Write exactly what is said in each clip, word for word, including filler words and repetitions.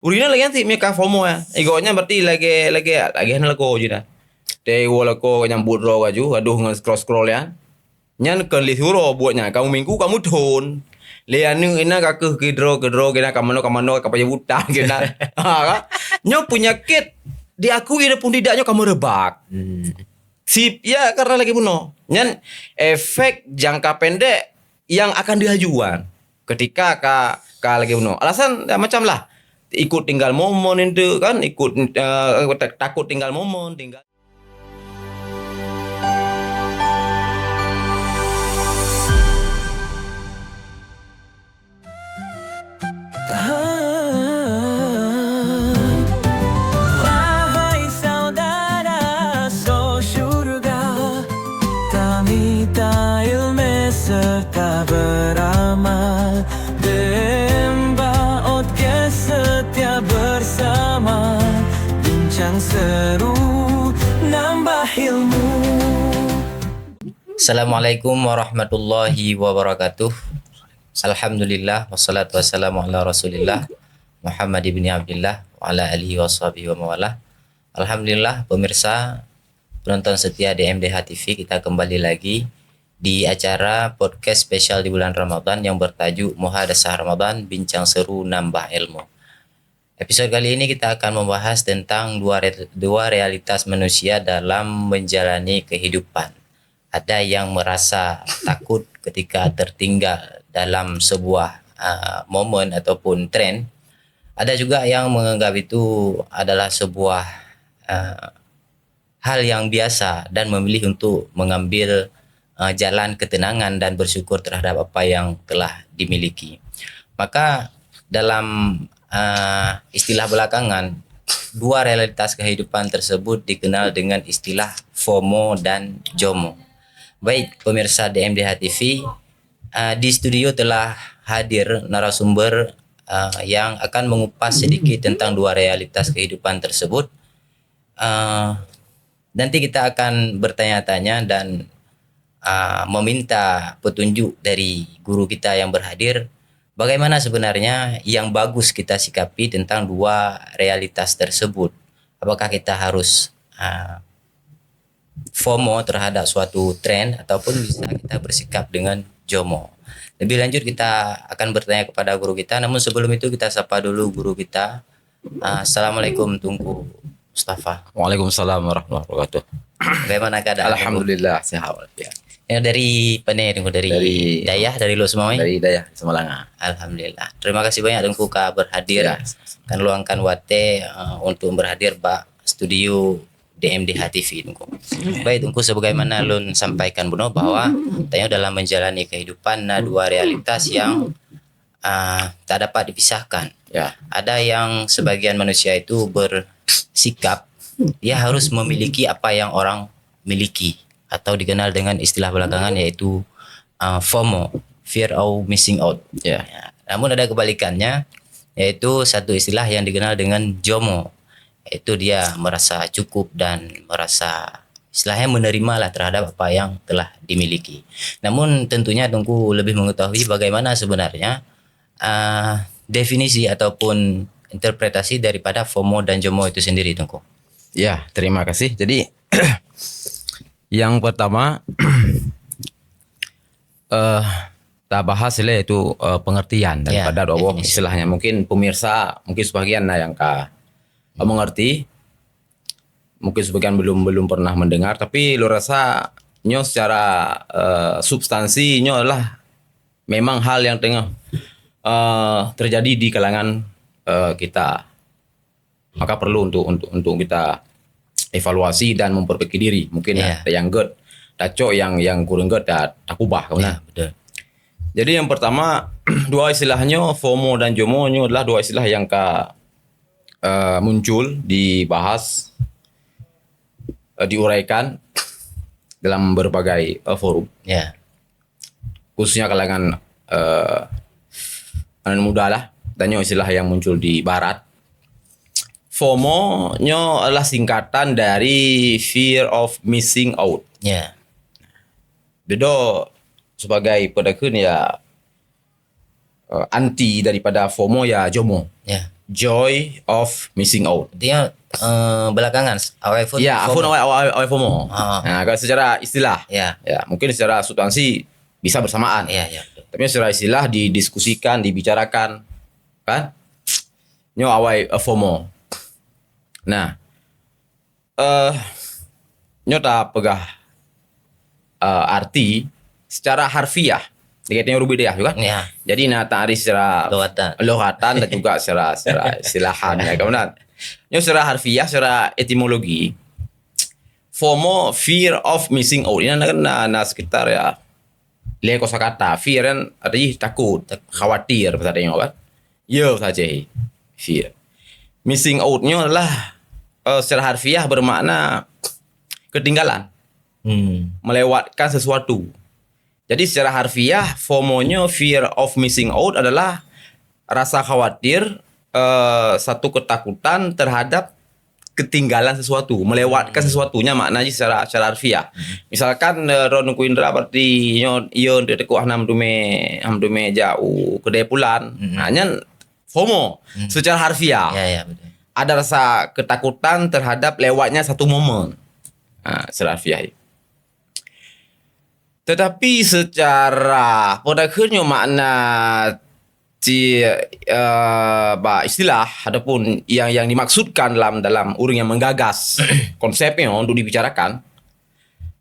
Ureueng inong lagèe nyan cit, meunyo ka FOMO nyan. Igoe nyan berarti lagèe, lagèe, lagèe hana lakoe jih nyan. Teuwoe lakoe nyang buet droe laju, gadoh ngon scroll-scroll nyan. Nyan kon lheuh uroe buet nyan, kamoe minggu kamoe thon. Lé aneuk inan ka keuh keudroe-keudroe keunan, ka manoe-ka manoe, ka payah utang keunan. Ha, kan? Nyoe peunyakét diakui ataupun tidak nyoe ka meureubak. Hmm. Si, ya, karena lagèe bunoe. Nyan efek jangka pendek yang akan diajukan ketika ka, ka lagèe bunoe. Alasan ya, macam lah. Ikut tinggal momen itu kan, ikut, eh, ta-, takut tinggal momen, tinggal Wahai saudara so syurga, tamita ilmu serta beramal. Demba oke setia bersama, bincang seru nambah ilmu. Assalamualaikum warahmatullahi wabarakatuh. Alhamdulillah, wassalatu wassalamu ala Rasulillah, Muhammad ibni Abdillah, wa ala alihi wa sahbihi wa mawalah. Alhamdulillah, pemirsa, penonton setia D M D H T V, kita kembali lagi di acara podcast spesial di bulan Ramadan yang bertajuk Muhadasah Ramadan, Bincang Seru Nambah Ilmu. Episode kali ini kita akan membahas tentang dua re-, dua realitas manusia dalam menjalani kehidupan. Ada yang merasa takut ketika tertinggal dalam sebuah, ah, momen ataupun tren. Ada juga yang menganggap itu adalah sebuah, ah, hal yang biasa dan memilih untuk mengambil, ah, jalan ketenangan dan bersyukur terhadap apa yang telah dimiliki. Maka dalam, ah, istilah belakangan, dua realitas kehidupan tersebut dikenal dengan istilah FOMO dan JOMO. Baik, pemirsa D M D H T V, ah, di studio telah hadir narasumber, ah, yang akan mengupas sedikit tentang dua realitas kehidupan tersebut. Ah, nanti kita akan bertanya-tanya dan, ah, meminta petunjuk dari guru kita yang berhadir, bagaimana sebenarnya yang bagus kita sikapi tentang dua realitas tersebut. Apakah kita harus, ah, FOMO terhadap suatu tren ataupun bisa kita bersikap dengan JOMO. Lebih lanjut kita akan bertanya kepada guru kita, namun sebelum itu kita sapa dulu guru kita. Ah, Assalamualaikum Teungku Mustafa. Waalaikumsalam warahmatullahi wabarakatuh. Bagaimana keadaan, Teungku? Alhamdulillah, sehat walafiat. Ya, dari mana, Teungku? Dari Dari dayah, dari Lhokseumawe? Dari dayah, Samalanga. Alhamdulillah. Terima kasih banyak, Teungku, ka berhadir, Ya. kan luangkan watèe, eh, untuk berhadir bak studio D M D H T V, Teungku. Baik, Teungku, sebagaimana lôn sampaikan bunoe bahwa tanyoe dalam menjalani kehidupan na dua realitas yang, ah, tak dapat dipisahkan. Ya. Ada yang sebagian manusia itu bersikap dia harus memiliki apa yang orang miliki atau dikenal dengan istilah belakangan yaitu, ah, FOMO, fear of missing out. Ya. Ya. Namun ada kebalikannya, yaitu satu istilah yang dikenal dengan JOMO, yaitu dia merasa cukup dan merasa istilahnya menerima lah terhadap apa yang telah dimiliki. Namun tentunya Teungku lebih mengetahui bagaimana sebenarnya, ah, definisi ataupun interpretasi daripada FOMO dan JOMO itu sendiri, Teungku. Ya, terima kasih. Jadi, yang pertama, eh, ta bahas lah itu, eh, pengertian Ya, daripada dua boh definisi. Istilahnya. Mungkin pemirsa, mungkin sebagian na yang ka, eh, mengerti. Mungkin sebagian belum, belum pernah mendengar, tapi lôn rasa nyoe secara, eh, substansi nyoe adalah memang hal yang tengah, eh, terjadi di kalangan, eh, kita. Maka perlu untuk, untuk, untuk kita evaluasi dan memperbaiki diri. Mungkin Ya. ada yang gèt, tacok yang, yang kurang gèt, ta-, takubah, kan? Ya, betul. Jadi yang pertama, dua istilah nyoe, FOMO dan JOMO nyoe adalah dua istilah yang ka, eh, muncul, dibahas, eh, diuraikan dalam berbagai, eh, forum. Ya. Khususnya kalangan, eh, anak muda lah. Dan nyoe istilah yang muncul di barat. FOMO nyoe adalah singkatan dari fear of missing out. Ya. Bedo sebagai peudakheun ya, eh, anti daripada FOMO ya JOMO. Ya. joy of missing out. Artinya uh, belakangan awai FOMO. Ya, FOMO awai, awai, awai FOMO. Ah. Nah, kalau secara istilah. Ya. Ya, mungkin secara substansi bisa bersamaan. Ya, ya. Betul. Tapi secara istilah didiskusikan, dibicarakan, kan? Nyoe awai uh, FOMO. Nah, eh nyoe ta peugah uh, arti secara harfiah. Dikatakan rubidayah juga. Ya. Jadi na ta'rif secara Lughatan. lughatan dan juga secara secara istilahan ya kemudian. Nyoe secara harfiah, secara etimologi, FOMO, fear of missing out. Ini na na, na sekitar ya lé kosakata. Fear kan artinya takut, khawatir bahasa Aceh kan. Ya bahasa Aceh. Fear. Missing out nyoe adalah uh, secara harfiah bermakna ketinggalan, Hmm. melewatkan sesuatu. Jadi secara harfiah, FOMO nyoe, fear of missing out, adalah rasa khawatir, uh, satu ketakutan terhadap ketinggalan sesuatu, melewatkan sesuatu. Nyan makna jih secara secara harfiah. Misalkan uh, droeneuh Teungku Indra berarti nyoe ya untuk takut hana meuteumé hana meuteumé jak u kedai pulan. Hmm. Ha nyan FOMO secara harfiah. Ya, ya, betul. Ada rasa ketakutan terhadap lewatnya satu momen. Ha, secara harfiah. Tetapi secara pada akhirnya makna si uh, bah istilah ataupun yang yang dimaksudkan dalam dalam orang yang menggagas konsep ini untuk dibicarakan,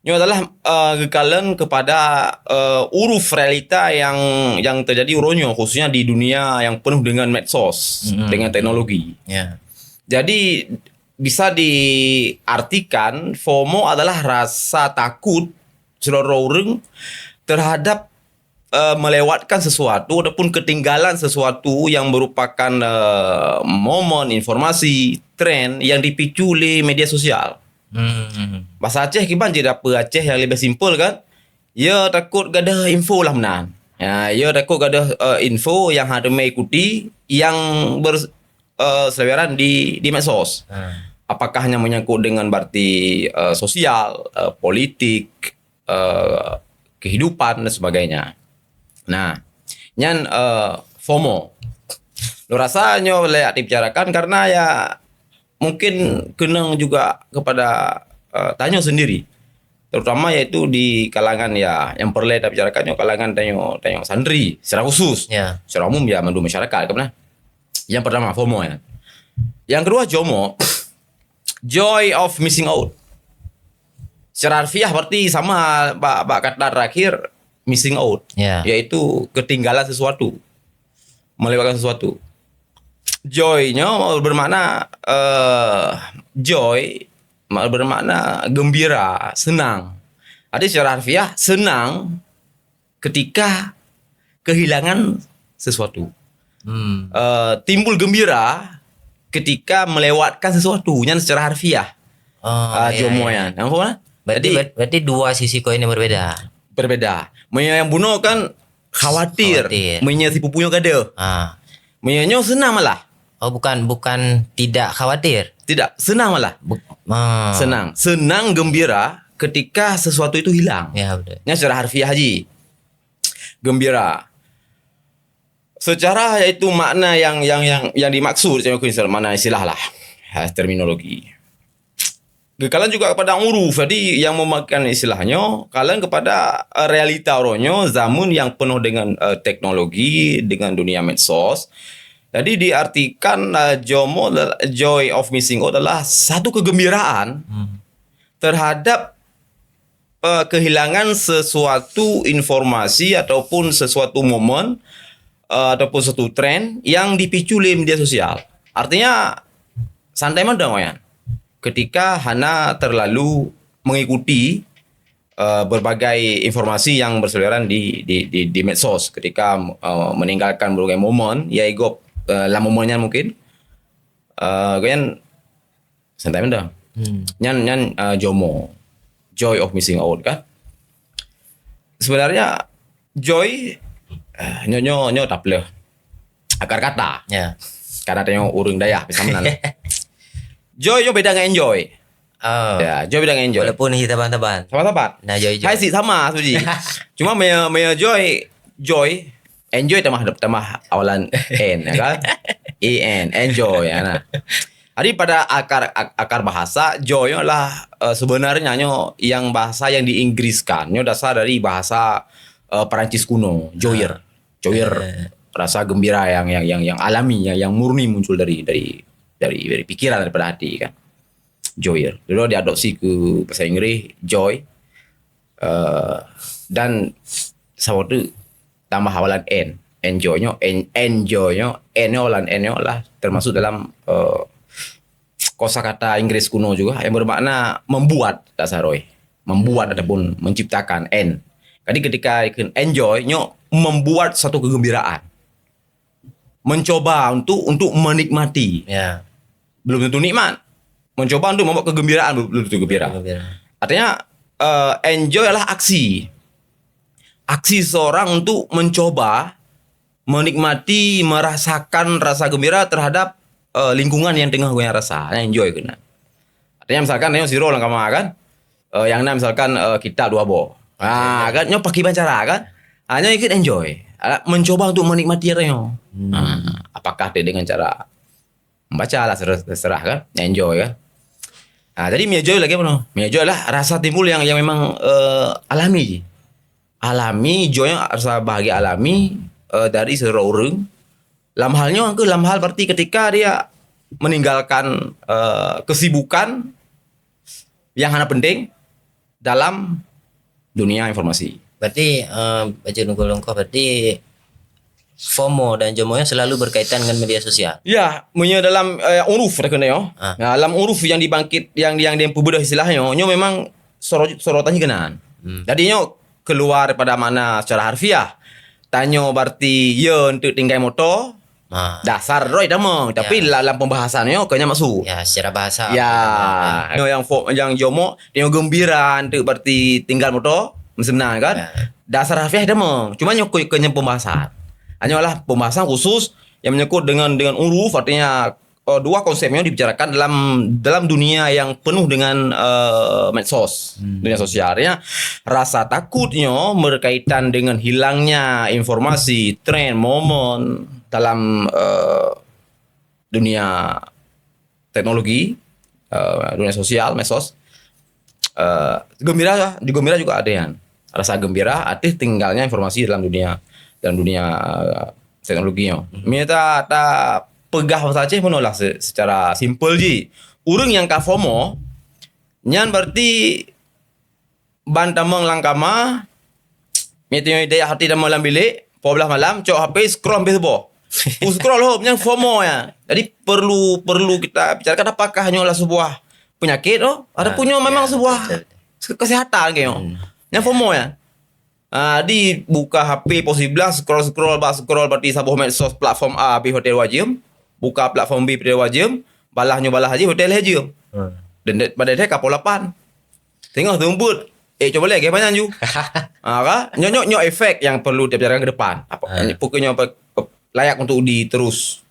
ini adalah uh, geukalon kepada uh, uruf realita yang yang terjadi uroe nyoe, khususnya di dunia yang penuh dengan medsos, Mm-mm. dengan teknologi. Ya. Jadi bisa diartikan FOMO adalah rasa takut seluruh orang terhadap uh, melewatkan sesuatu ataupun ketinggalan sesuatu yang merupakan uh, momen, informasi, tren yang dipicu oleh media sosial. Hmm. Bahasa Aceh kiban je dapur Aceh yang lebih simple kan? Ya takut gadoh info lah meunan. Ya, ya takut gadoh uh, info yang hana mengikuti yang ber, uh, seliweran di di medsos. Ha. Apakah yang menyangkut dengan berarti uh, sosial, uh, politik, uh, kehidupan dan sebagainya. Nah, nyan uh, FOMO. Lôn rasa nyoe layak dibicarakan karena ya mungkin keunong juga kepada uh, tanyoe sendiri, terutama yaitu di kalangan ya yang perlu tabicarakan nyoe kalangan tanyoe tanyoe santri secara khusus. Ya. Secara umum ya mandum masyarakat kan. Yang pertama FOMO ya. Yang kedua JOMO, joy of missing out. Secara harfiah berarti sama bak, bak kata terakhir missing out, Ya. yaitu ketinggalan sesuatu, melewatkan sesuatu. Joy nyoe bermakna uh, joy bermakna gembira, senang. Jadi secara harfiah senang ketika kehilangan sesuatu. Hmm. Uh, timbul gembira ketika melewatkan sesuatu. Nyan secara harfiah. Oh, Uh, ya, JOMO ya. Nyan. Nampak kan? Berarti Jadi ber- berarti dua sisi koin yang berbeda. Berbeda. Meunyoe yang bunoe kan khawatir. Khawatir. Meunyoe si pupu nyoe gadoh. Ah. Meunyoe nyoe senang malah. Oh, bukan bukan tidak khawatir. Tidak, senang malah. Bu- ah. Senang. Senang gembira ketika sesuatu itu hilang. Ya, betul. Nyan secara harfiah haji. Gembira. Secara yaitu makna yang yang yang yang dimaksud saya makna istilah lah. Ha, terminologi. Geukalon juga kepada uruf. Jadi yang memakai istilah nyoe, kalon kepada uh, realita uroe nyoe, zaman yang penuh dengan uh, teknologi, dengan dunia medsos. Jadi diartikan uh, JOMO, joy of missing out, adalah satu kegembiraan Hmm. terhadap uh, kehilangan sesuatu informasi ataupun sesuatu momen uh, ataupun satu tren yang dipicu oleh media sosial. Artinya santai mantong ya. Ketika hana terlalu mengikuti uh, berbagai informasi yang berseliweran di di di, di medsos, ketika uh, meninggalkan berbagai momen ya igop uh, lam momen nyan mungkin uh, kan santai mantong. Hmm. Nyan nyan uh, JOMO, joy of missing out kan. Sebenarnya joy uh, nyo nyo nyo tapleh akar kata. Ya. Karena tengok orang dayah bisa menang. Joy nyo beda dengan enjoy. Oh. Ya, joy beda dengan enjoy. Walaupun hi taban-taban. Sama-sama. Nah, joy joy. Hai si sama suji. Cuma maya maya joy joy Enjoy tambah, tambah awalan N, ya kan? E N, enjoy, ya, nah. Jadi pada akar, ak-, akar bahasa, joy nyoe lah, eh, sebenarnya nyoe yang bahasa yang diinggriskan, nyoe dasar dari bahasa, eh, Perancis kuno, joyeux. Joyeux, rasa gembira yang, yang, yang, yang alami, yang, yang murni muncul dari, dari, dari, dari pikiran, daripada hati, kan. Joyeux. Lalu diadopsi ke bahasa Inggris, joy. Eh, dan saboh tu tambah awalan N. Enjoy nyoe, en-, enjoy nyoe, N nyoe awalan N nyoe lah termasuk dalam, eh, kosakata Inggris kuno juga yang bermakna membuat, dasar roh. Membuat ataupun menciptakan, N. Jadi ketika enjoy nyoe membuat satu kegembiraan. Mencoba untuk, untuk menikmati. Ya. Belum tentu nikmat. Mencoba untuk membuat kegembiraan, belum tentu gembira. Gembira. Artinya, eh, enjoy adalah aksi. Aksi seseorang untuk mencoba, menikmati, merasakan rasa gembira terhadap, eh, lingkungan yang tengah gobnyan rasa. Enjoy keunan. Artinya misalkan, tengok sidroe lam kama kan, eh, nyang na misalkan, eh, kitab dua boh. Ha, kan, nyoe pakriban cara kan? Ha, nyoe ikut enjoy. Ah, mencoba untuk menikmati nyoe. Hmm. Ha, apakah dia dengan cara membaca lah, serah, terserah kan? Enjoy kan? Ha, jadi meunyoe joy lagèe mana? Meunyoe joy lah rasa timbul yang, yang memang, eh, alami je. Alami, joy nyoe rasa bahagia alami, eh, dari sidroe ureueng. Lam hal nyoe ke, lam hal berarti ketika dia meninggalkan, eh, kesibukan yang hana penting dalam dunia informasi. Berarti, eh, bacaan lungkoh-lungkoh, berarti FOMO dan JOMO nyoe selalu berkaitan dengan media sosial. Ya, meunyoe dalam, eh, uruf dah kena nyoe. Ah. Nah, dalam uruf yang dibangkit, yang, yang dipeubeudoh istilah nyoe, nyoe memang soro-, sorotan keunan. Hmm. Jadi nyoe keluar daripada makna secara harfiah. Tanyoe berarti ye untuk tinggai moto, Ha. Dasar droe tamong, tapi ya, la-, dalam pembahasan nyoe keu nyan maksud. Ya, secara bahasa. Ya. Nyoe nyang fo-, nyang JOMO, nyoe gembira untuk berarti tinggal moto, meuseuna kan? Ya. Dasar harfiah tamong. Cuma nyoe keu, keu nyan pembahasan. Hanyalah pembahasan khusus yang menyangkut dengan, dengan uruf, artinya, eh, dua konsep nyoe dibicarakan dalam, dalam dunia yang penuh dengan, eh, medsos, hmm, dunia sosial. Artinya, rasa takut nyoe berkaitan dengan hilangnya informasi, tren, momen dalam, eh, dunia teknologi, eh, dunia sosial, medsos. Eh, gembira, digembira juga ada kan. Rasa gembira ateueh tinggalnya informasi dalam dunia, dalam dunia, eh, teknologi nyoe. Hmm. Meunyoe ta, ta peugah bahasa Aceh meunoe lah se-, secara simple ji. Ureueng nyang ka FOMO, nyan berarti ban tamong lam kama, meunyoe dayah hati tamong lam bilék, pukul dua belas malam, cok H P, scroll sampai suboh. Ku scroll hom, nyan FOMO nyan. Jadi perlu, perlu kita bicarakan apakah nyoe lah sebuah penyakit, oh? Ataupun nyoe memang sebuah ke-, kesehatan kayaknya. Hmm. Nyan FOMO nyan. Ah, di buka H P pukul sebelas, scroll-scroll, bak scroll berarti saboh medsos platform A habéh watèe dua jeuem, buka platform B watèe dua jeuem, balah nyoe balah jih watèe lhèe jeuem. Hmm. Dan de-, pada lhèe ka pukul lapan. Tengok seumeubeuet. Eh, cuba lé, gimana ju? Ah, ka? Nyoe, nyoe, nyoe efek yang perlu dipelajari ke depan. Apa, ah, pokoknya apa, layak untuk diterus,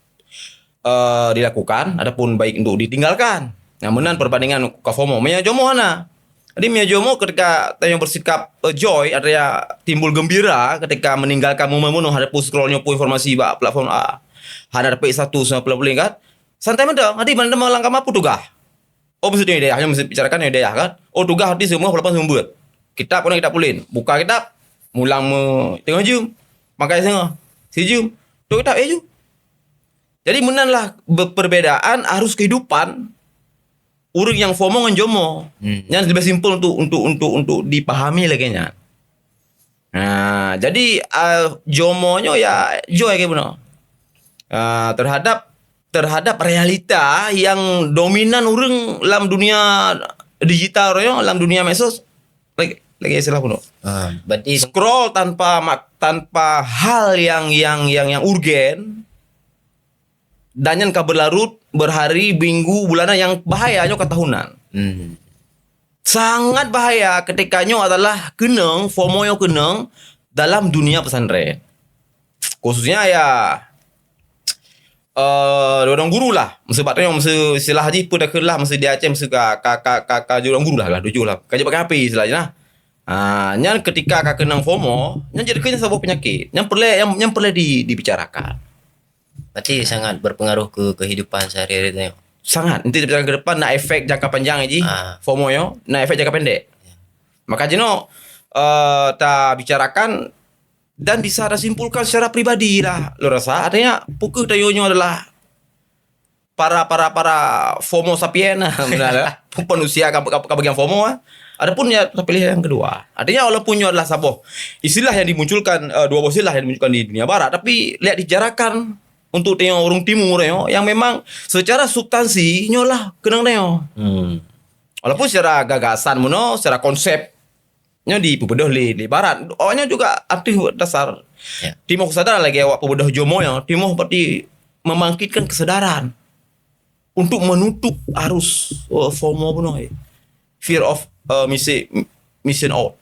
eh, dilakukan ataupun baik untuk ditinggalkan. Nah, meunan perbandingan ka FOMO. Meunyoe JOMO hana. Jadi, meunyoe JOMO ketika tanyoe bersikap, eh, joy, artinya timbul gembira ketika meninggalkan momen-momen, hana pun scroll nyoe pun informasi bak platform A. Hana dapet status, hana pula-pula kan. Santai mantong. Jadi, mana lam kama pun tugaih. Oh, meusti nyoe dayah, nyoe meusti bicarakan nyoe dayah kan. Oh, tugaih hati seumah walaupun seumeubeuet. Kitab keunan kitab pulen. Buka kitab, mulang meu-, teungoh jeuem. Makai seungoh. Sijeuem. Tok kitab, eh, ju. Jadi, meunan lah be-, perbedaan arus kehidupan ureueng nyang FOMO ngon JOMO. Hmm. Nyan lebih simpel untuk, untuk, untuk, untuk dipahami lagèe nyan. Ha, jadi, ah, JOMO nyoe ya, joy ke bunoe. Ah, terhadap, terhadap realita yang dominan ureueng lam dunia digital nyoe, lam dunia medsos, lagèe, lagèe istilah bunoe. Ah, berarti scroll tanpa mak-, tanpa hal yang, yang, yang, yang urgen, dan nyan ka berlarut, berhari, minggu, bulanan, yang bahaya nyoe ka tahunan. Hmm. Sangat bahaya ketika nyoe adalah keunong, FOMO nyoe keunong dalam dunia pesantren. Khususnya ya, eh, dua guru lah. Meuseubab nyoe, meuseubab istilah jih peue dah keulah, meuseubab di Aceh, meuseubab ka, ka, ka, ka, ka dua guru lah, lah, tujoh lah. Ka jeuet pakai H P istilah jih lah. Ah, nyan ketika ka keunong FOMO, nyan jadi keuh nyan saboh peunyakit. Nyan peureulée, nyan, nyan peureulée di, dibicarakan. Berarti sangat berpengaruh ke kehidupan sehari-hari tu, ya? Sangat. Nanti dibicarakan ke depan, na efek jangka panjang ji. Ah. FOMO nyoe, na efek jangka pendek. Ya. Maka jinoe, eh, tabicarakan dan bisa tasimpulkan secara pribadi lah, lôn rasa. Artinya, peu kheueh tanyoe nyoe adalah para, para, para FOMO sapien lah, beuna lah. Manusia ka, ka, ka bagian FOMO lah. Adapun ya, pilih yang kedua. Artinya, walaupun nyoe adalah saboh istilah yang dimunculkan, eh, dua boh istilah yang dimunculkan di dunia barat, tapi lihat dijarakan untuk tanyoe ureuëng timur nyoe, yang memang secara substansi nyoe lah keunong tanyoe. Hmm. Walaupun secara gagasan meunoe, secara konsep, nyoe dipeubeudôh lé, lé barat. Awaknyan juga ateueh dasar. Ya. Timoh keusadaran lagée awak peubeudôh JOMO nyoe, timoh berarti membangkitkan kesadaran untuk menutup arus, eh, FOMO bunoe. Fear of, eh, missing, missing out.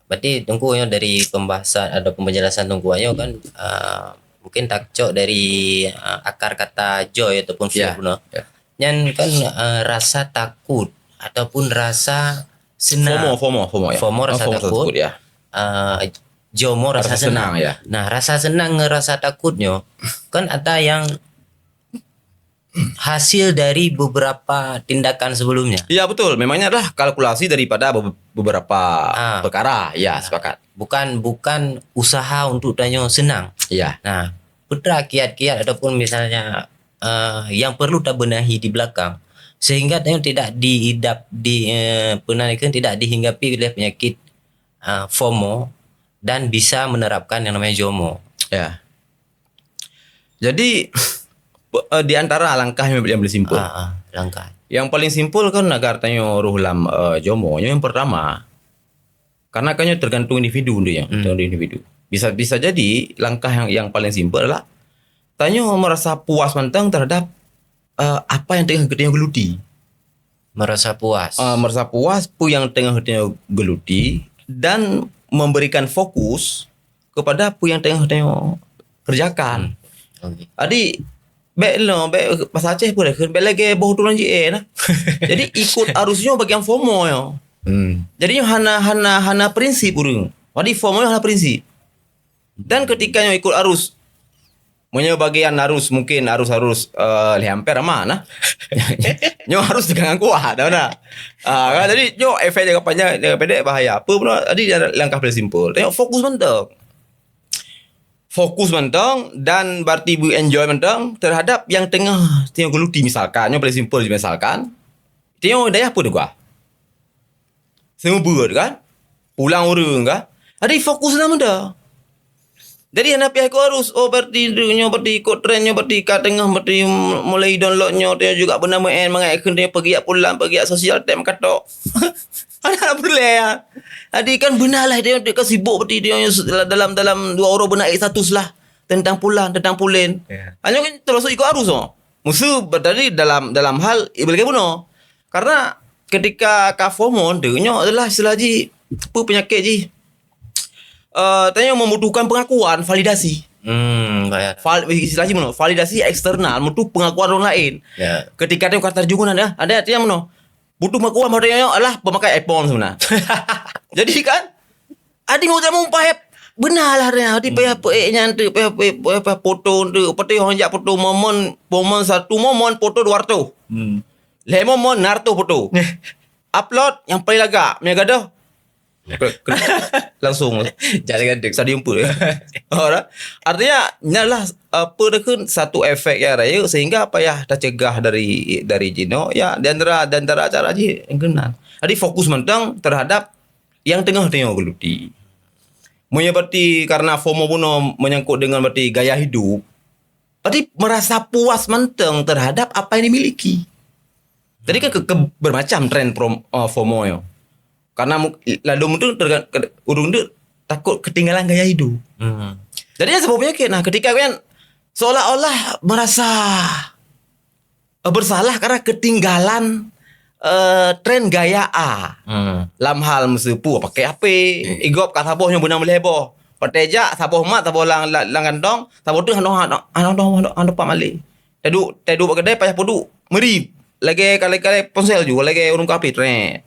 Berarti Teungku nyoe dari pembahasan atau penjelasan Teungku nyoe kan, eh, mungkin tacok dari, eh, akar kata joy ataupun fear Ya, bunoe. Ya. Nyan kan, eh, rasa takut ataupun rasa senang. FOMO, FOMO, FOMO, ya. FOMO rasa Oh, FOMO rasa takut. takut, ya. Eh, JOMO rasa Rasa senang. senang, ya. Nah, rasa senang ngon rasa takut nyoe kan ada yang hasil dari beberapa tindakan sebelumnya. Ya, betul. Memangnya adalah kalkulasi daripada be-, beberapa Ah. perkara. Ya, sepakat. Bukan, bukan usaha untuk tanyoe senang. Ya. Nah, peue teuma kiat-kiat ataupun misalnya, eh, yang perlu tabenahi di belakang sehingga tanyoe tidak diidap, di, eh, peue nan dikheun, tidak dihinggapi oleh penyakit, eh, FOMO dan bisa menerapkan yang namanya JOMO. Ya. Jadi, eh, di antara langkah yang, yang paling simpel. Ah, ah, langkah. Yang paling simpel kan agar tanyoe roh lam, eh, JOMO. Yang pertama, karena kan nyoe tergantung individu tu ya, Hmm. tergantung individu. Bisa, bisa jadi langkah yang, yang paling simpel adalah tanyoe merasa puas mantong terhadap, eh, apa yang tengah geutanyoe geluti. Merasa puas. Ah, merasa puas peue nyang teungoh tanyoe geuluti dan memberikan fokus kepada peue nyang teungoh tanyoe kerjakan. Hmm. Okey. Jadi, bék lo, bék bahasa Aceh pun dah kheun, bék lagée boh tuleueng jiéh nah. Jadi, ikut arus nyoe bagian FOMO nyoe. Hmm. Jadi, nyoe hana, hana, hana prinsip ureuëng. Jadi, FOMO nyoe hana prinsip. Dan ketika nyoe ikut arus, meunyoe bagian arus, mungkin arus-arus, eh, lhée ampere ramah nah. Nyoe arus teungoh kuat dah nah. Ah, kan? Jadi nyoe efek jangka panjang, jangka pendek bahaya. Apa pun tadi langkah paling simpel. Tengok fokus mantap. Fokus mantong dan berarti beu enjoy mantong terhadap yang tengah, tengah geuluti misalkan. Nyoe paling simpel misalkan. Tengok dayah pun juga. Seumeubeuet kan? Pulang ureuëng kan? Jadi fokus na muda. Jadi hana piah ikut arus. Oh, berarti nyoe berarti ikut tren nyoe berarti ka teungoh berarti mulai download nyoe dia juga beuna meu'en mangat kheun dia pergi jak pulang, pergi jak sosial tem katok. Hana peureulée ya. Jadi kan beuna lah dia, dia kan sibuk berarti dia dalam, dalam dua uroe beuna status lah tentang pulan, tentang pulen. Ya. Hanya kan termasuk ikut arus oh. Musuh berarti dalam, dalam hal ibarat bunoe. Karena ketika ka FOMO tu nyoe adalah istilah ji, apa penyakit ji? Eh, tanyoe membutuhkan pengakuan, validasi. Hmm, baik. Val-, istilah ji mana? Validasi eksternal, butuh pengakuan orang lain. Ya. Ketika tanyoe ka terjun dah, ada artinya mana? Butuh pengakuan bahawa tanyoe adalah pemakai iPhone sebenarnya. Jadi kan, adi mau tak mau payah benar lah dia. Adi payah Hmm. peik nyan tu, payah, payah, payah, payah foto tu. Pati orang jak foto momen, momen satu momen foto dua ratus. Hmm. Lhée momen enam ratus foto. Upload yang paling lagak, meunyo gadoh. Ke, ke, langsung. Jangan gadoh. Stadium pun. Orang. Artinya, nyalah apa dah kan satu efek yang raya sehingga payah tacegah dari, dari jinoe. Ya, di antara, di antara cara ji yang kena. Jadi fokus mantong terhadap yang tengah-tengah geuluti. Meunyo berarti karena FOMO bunoe menyangkut dengan berarti gaya hidup, berarti merasa puas mantong terhadap apa yang dimiliki. Jadi kan ke, ke bermacam tren prom-, eh, FOMO nyoe. Karena mu-, lalu mungkin terga-, ke, ureuëng tu takut ketinggalan gaya hidup. Hmm. Jadi nyan saboh penyakit nah ketika kan seolah-olah merasa eh, bersalah karena ketinggalan, eh, tren gaya A. Hmm. Lam hal meuseupu pakai H P, Hmm. igop ka saboh nyoe beuna meulhée boh. Patéh jak saboh mat, saboh lam, lam, lam kantong, saboh tu hana, hana, hana, hana, hana, hana pat malée. Teuduek, teuduek bak keudai payah peuduek. Meuri. Lagée kalai-kalai ponsel ju, lagée ureuëng kafé, trek.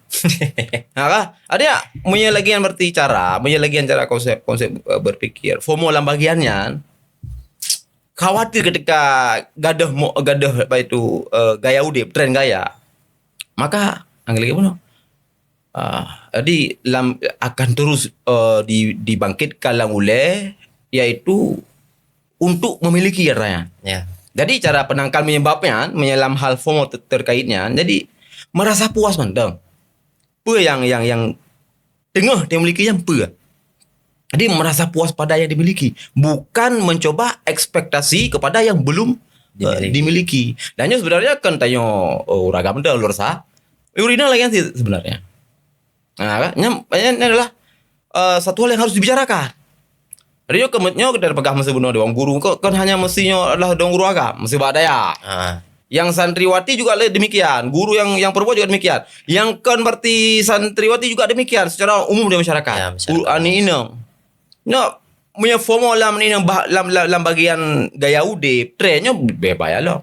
Ha, kan? Ada tak? Meunyoe lagi nyan berarti cara, meunyoe lagi nyan cara konsep, konsep, eh, berpikir. FOMO lam bagian nyan, khawatir ketika gadoh mo-, gadoh apa itu, eh, gaya udeb, tren gaya. Maka, anggap lagi bunoe. Ah, jadi lam, akan terus, eh, di, dibangkitkan lam ulée, yaitu untuk memiliki, katanya. Ya. Jadi cara penangkal menyebabnya, menyelam hal FOMO ter-, terkaitnya. Jadi merasa puas mantong. Peue yang, yang, yang teungoh dimiliki nyan peue? Jadi merasa puas pada yang dimiliki, bukan mencoba ekspektasi kepada yang belum, eh, Dimiliki. dimiliki. Dan nyoe sebenarnya kan tanyoe, oh, uragam dah luar sa. Urina lagi sih sebenarnya. Nah, kan? Nyan, nyan adalah, eh, satu hal yang harus dibicarakan. Jadi nyoe keu-, nyoe kita peugah meusi bunoe dewan guru, kon, kon hanya meusi nyoe adalah dewan guru agam, meusi bak dayah. Ha. Yang santriwati juga le demikian, guru yang, yang perempuan juga demikian. Yang kon berarti santriwati juga demikian secara umum di masyarakat. Ya, masyarakat. U-, aneuk inong. Nyoe, meunyoe FOMO lam ni, bah-, lam, lam, lam bagian gaya udeb, tren nyoe beh bahaya lom.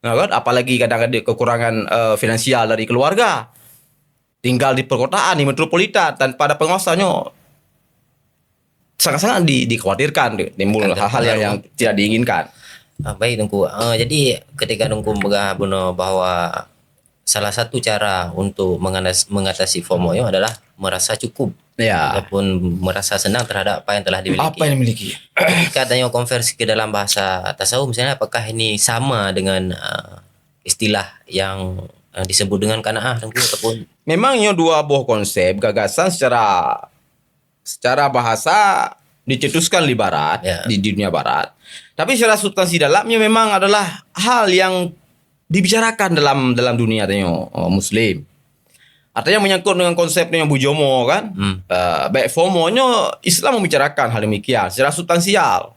Nah, kan? Apalagi kadang ada kekurangan, eh, finansial dari keluarga. Tinggal di perkotaan, di metropolitan, tanpa ada penguasa nyoe. Sangat-sangat di-, dikhawatirkan tu, timbul Akan hal-hal yang, terpengaruh. yang tidak diinginkan. Ah, baik, Teungku. Ah, jadi, ketika Teungku peugah bunoe bahwa salah satu cara untuk mengatas-, mengatasi FOMO nyoe adalah merasa cukup Ya. ataupun merasa senang terhadap apa yang telah dimiliki. Apa yang dimiliki. Ketika tanyoe konversi ke dalam bahasa tasawuf, misalnya, apakah ini sama dengan, ah, istilah yang, ah, disebut dengan qanaah, Teungku, ataupun Memang nyoe dua boh konsep gagasan secara, secara bahasa dicetuskan di barat, Ya. di, di dunia barat. Tapi secara substansi dalamnya memang adalah hal yang dibicarakan dalam, dalam dunia tanyoe, eh, muslim. Artinya menyangkut dengan konsep tanyoe bujomo kan. Hmm. Eh, baik FOMO nyoe Islam membicarakan hal demikian secara substansial.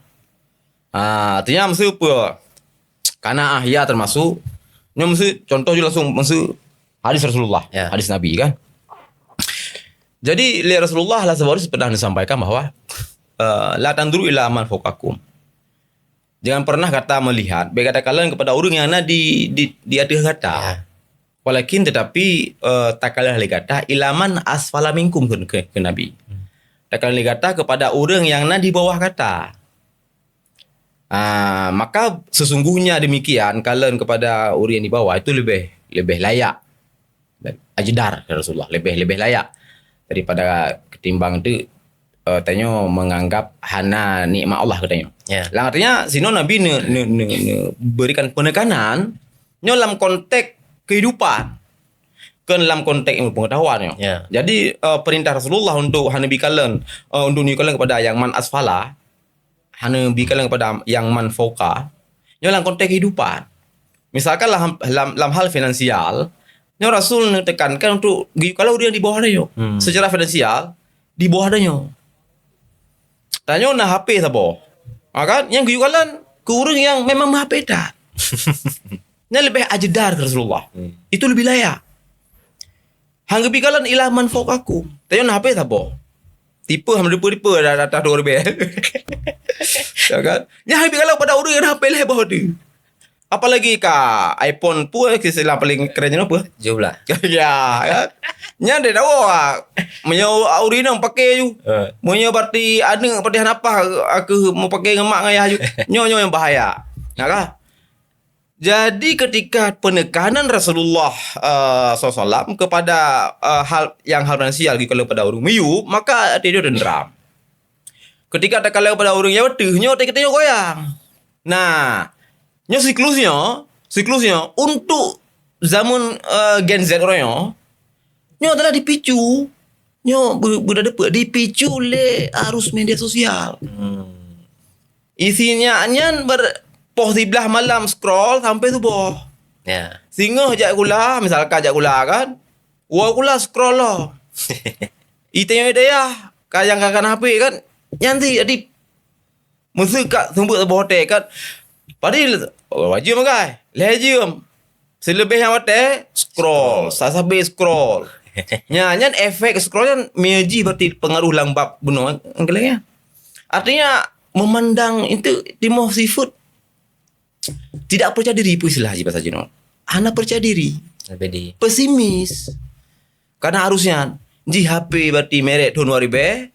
Ha, artinya meusu peue? Qanaah ya termasuk. Nyoe meusu contoh je langsung meusu hadis Rasulullah, Ya. hadis Nabi kan. Jadi lé Rasulullah lah sebab pernah disampaikan bahwa, eh, "La tanzuru ila man fawqakum." Jangan pernah gata melihat, bèk gata kalon kepada ureueng nyang na di, di, di ateueh gata. Ya. Walakin tetapi, eh, takalon lé gata ila man asfala minkum, keu, keu, keu Nabi. Hmm. Takalon lé gata kepada ureueng nyang na di bawah gata. Ah, maka sesungguhnya demikian, kalon kepada ureueng nyang di bawah itu lebih, lebih layak. Ajdar, ya Rasulullah, lebih, lebih layak daripada ketimbang tu, eh, tanyoe menganggap hana nikmat Allah keu tanyoe. Ya. Lam artinya, sinoe Nabi ne, ne, ne, ne berikan penekanan nyoe lam konteks kehidupan. Kon lam konteks ilmu pengetahuan nyoe. Ya. Jadi, eh, perintah Rasulullah untuk hana bi kalon, eh, untuk neukalon kepada nyang man asfala, hana bi kalon kepada nyang man fauqa, nyoe lam konteks kehidupan. Misalkan lam, lam, lam hal finansial, nyoe Rasul neutekankan untuk geuyue kalon ureueng di bawah tanyoe. Hmm. Secara finansial, di bawah tanyoe. Tanyoe na H P saboh. Ha kan? Nyang geuyue kalon keu ureueng nyang memang meuh-H P that. Nyan leubeh ajdar keu Rasulullah. Hmm. Itu leubeh layak. Han geubi kalon ila man fauqakum. Tanyoe na H P saboh. Tipe han depe-depe dah, dah, dah dua ribèe. Ya kan? Nyan han geubi kalon pada ureueng nyang na H P lhèe boh tu. Apalagi ka iPhone pun, istilah paling keren nyan apa? Tujuh belas. Ya, kan? Nyan dia tahu ah. Meunyoe ureueng inong pakai ju. Eh. Meunyoe berarti aneuk pakai hana paih, aku mau pakai ngon mak ngon ayah ju. Nyoe, nyoe yang bahaya. Nah, kan? Jadi ketika penekanan Rasulullah, eh, sallallahu alaihi wasallam kepada, eh, hal yang hal finansial, kalau pada ureueng miyueb, maka dia dendam. Ketika takalon pada ureueng nyang beuteuh, nyoe teukeuteunyok goyang. Nah, nyoe siklus nyoe, siklus nyoe untuk zaman, eh, Gen Z uroe nyoe, nyoe adalah dipicu. Nyoe be-, beuda deupeu dipicu lé arus media sosial. Hmm. Isi nyan, nyan ber-, poh siblaih malam scroll sampai suboh. Ya. Singoh jak sikula, misalkan jak sikula kan, woe sikula scroll loh. Itanyoe dayah, ka nyang ka kana H P kan, nyan ti jadi meuseuk ka seumeubeuet saboh watèe kan. Padahai wajeuem makai, lhèe jeuem. Sileubeh nyan watèe scroll, sasabe scroll. Nya, nyan efek scroll nyan meuji berarti pengaruh lam bab bunoe anggeleng ya. Artinya memandang itu timoh sifat tidak percaya diri, peue istilah jih bahasa jinoe. Hana percaya diri. Lebih di Pesimis. Karena harusnya, jih H P berarti merek tahun dua ribu,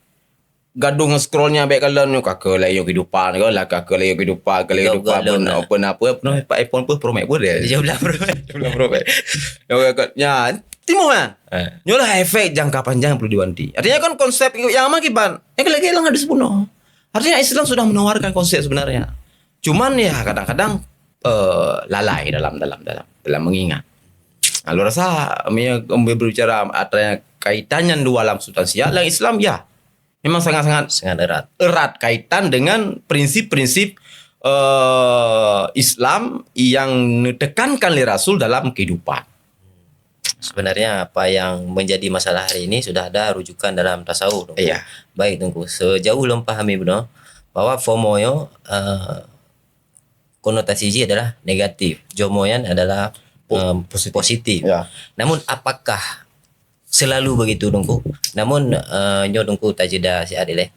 gadung scrollnya baik kalau nyoe ka keu layu kehidupan, ke lah ka keu layu kehidupan, ke layu kehidupan, pun, pun apa, pun iPhone pun Pro Max pun dia. Tujuh belas Pro Max. Tujuh belas Pro Max. Ya, ya, ya. Timu kan? Eh. Nyolah efek jangka panjang perlu diwanti. Artinya kan konsep yang sama kiban. Eh, lagi hilang ada sepenuh. Artinya Islam sudah menawarkan konsep sebenarnya. Cuman ya kadang-kadang, eh, lalai dalam, dalam, dalam, dalam mengingat. Nah, lu rasa, berbicara ada kaitannya dua dalam substansial, dalam Islam, ya. Memang sangat-sangat sangat erat, erat kaitan dengan prinsip-prinsip, eh, Islam yang ditekankan oleh Rasul dalam kehidupan. Sebenarnya apa yang menjadi masalah hari ini sudah ada rujukan dalam tasawuf, Teungku. Iya. Baik, Teungku. Sejauh lom pahami bunoe, bahwa FOMO nyoe, eh, konotasi jih adalah negatif. JOMO nyan adalah, em, positif. Ya. Namun apakah selalu begitu, Teungku? Namun, eh, nyoe Teungku tajeda siat ilée.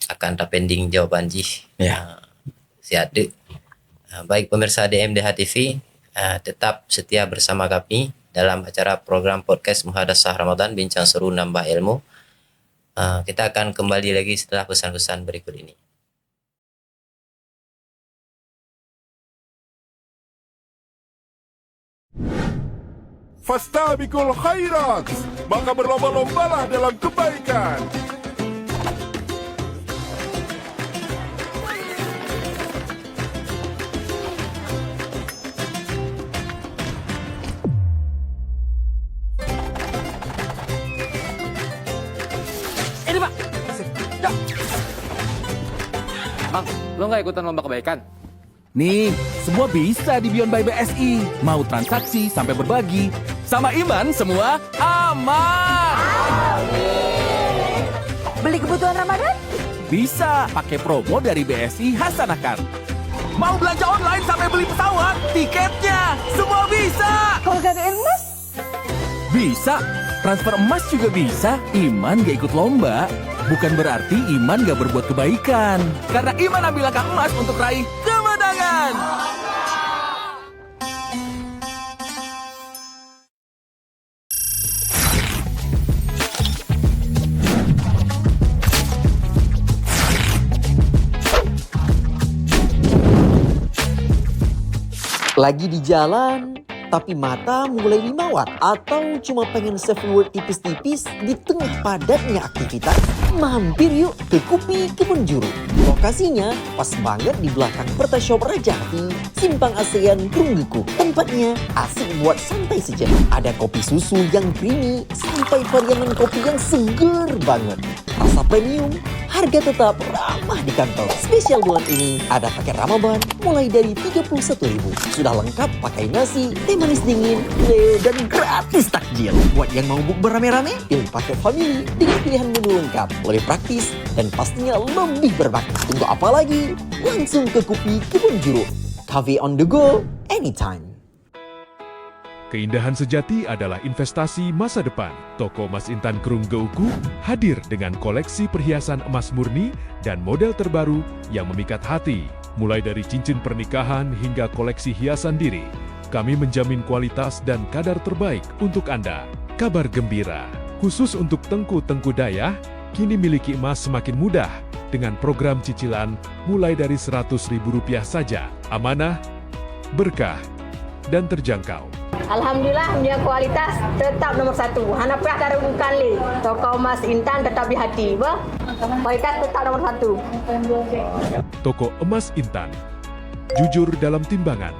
Akan tapending jawaban jih. Ya. Eh, siat deuk. Eh, baik pemirsa D M D H T V, eh, tetap setia bersama kami dalam acara program podcast Muhadasah Ramadan, Bincang Seru Nambah Ilmu. Eh, kita akan kembali lagi setelah pesan-pesan berikut ini. Fastabiqul khairat, maka berlomba-lombalah dalam kebaikan. Ini, Pak. Ya. Bang, lo nggak ikutan lomba kebaikan? Nih, semua bisa di Beyond by B S I. Mau transaksi sampai berbagi. Sama Iman, semua aman. Beli kebutuhan Ramadan? Bisa, pakai promo dari B S I Hasanah Card. Mau belanja online sampai beli pesawat, tiketnya, semua bisa. Kalau gak ada emas? Bisa. Transfer emas juga bisa. Iman gak ikut lomba. Bukan berarti Iman gak berbuat kebaikan. Karena Iman ambil langkah emas untuk raih kemenangan. Lagi di jalan, tapi mata mulai limawat atau cuma pengen self reward tipis-tipis di tengah padatnya aktivitas? Mampir yuk ke Kupi Kebun Juruk. Lokasinya pas banget di belakang Perta Shop Raja Hati, Simpang ASEAN Krung Geukhu. Tempatnya asik buat santai sejenak. Ada kopi susu yang creamy sampai varian kopi yang seger banget. Rasa premium, harga tetap ramah di kantong. Spesial bulan ini, ada paket Ramadan mulai dari tiga puluh satu ribu. Sudah lengkap pakai nasi, teh manis dingin, kue, dan gratis takjil. Buat yang mau bukber rame-rame, pilih paket family dengan pilihan menu lengkap, lebih praktis, dan pastinya lebih berbakti. Tunggu apa lagi? Langsung ke Kupi Kebun Juruk. Cafe on the go, anytime. Keindahan sejati adalah investasi masa depan. Toko Emas Intan Krung Geukhu hadir dengan koleksi perhiasan emas murni dan model terbaru yang memikat hati. Mulai dari cincin pernikahan hingga koleksi hiasan diri, kami menjamin kualitas dan kadar terbaik untuk Anda. Kabar gembira, khusus untuk teungku-teungku dayah, kini miliki emas semakin mudah dengan program cicilan mulai dari seratus ribu rupiah saja. Amanah, berkah, dan terjangkau. Alhamdulillah, meunyoe kualitas tetap nomor satu. Hana payah taragukan lé. Toko emas Intan tetap di hati, bah. Kualitas tetap nomor satu. Toko Emas Intan. Jujur dalam timbangan,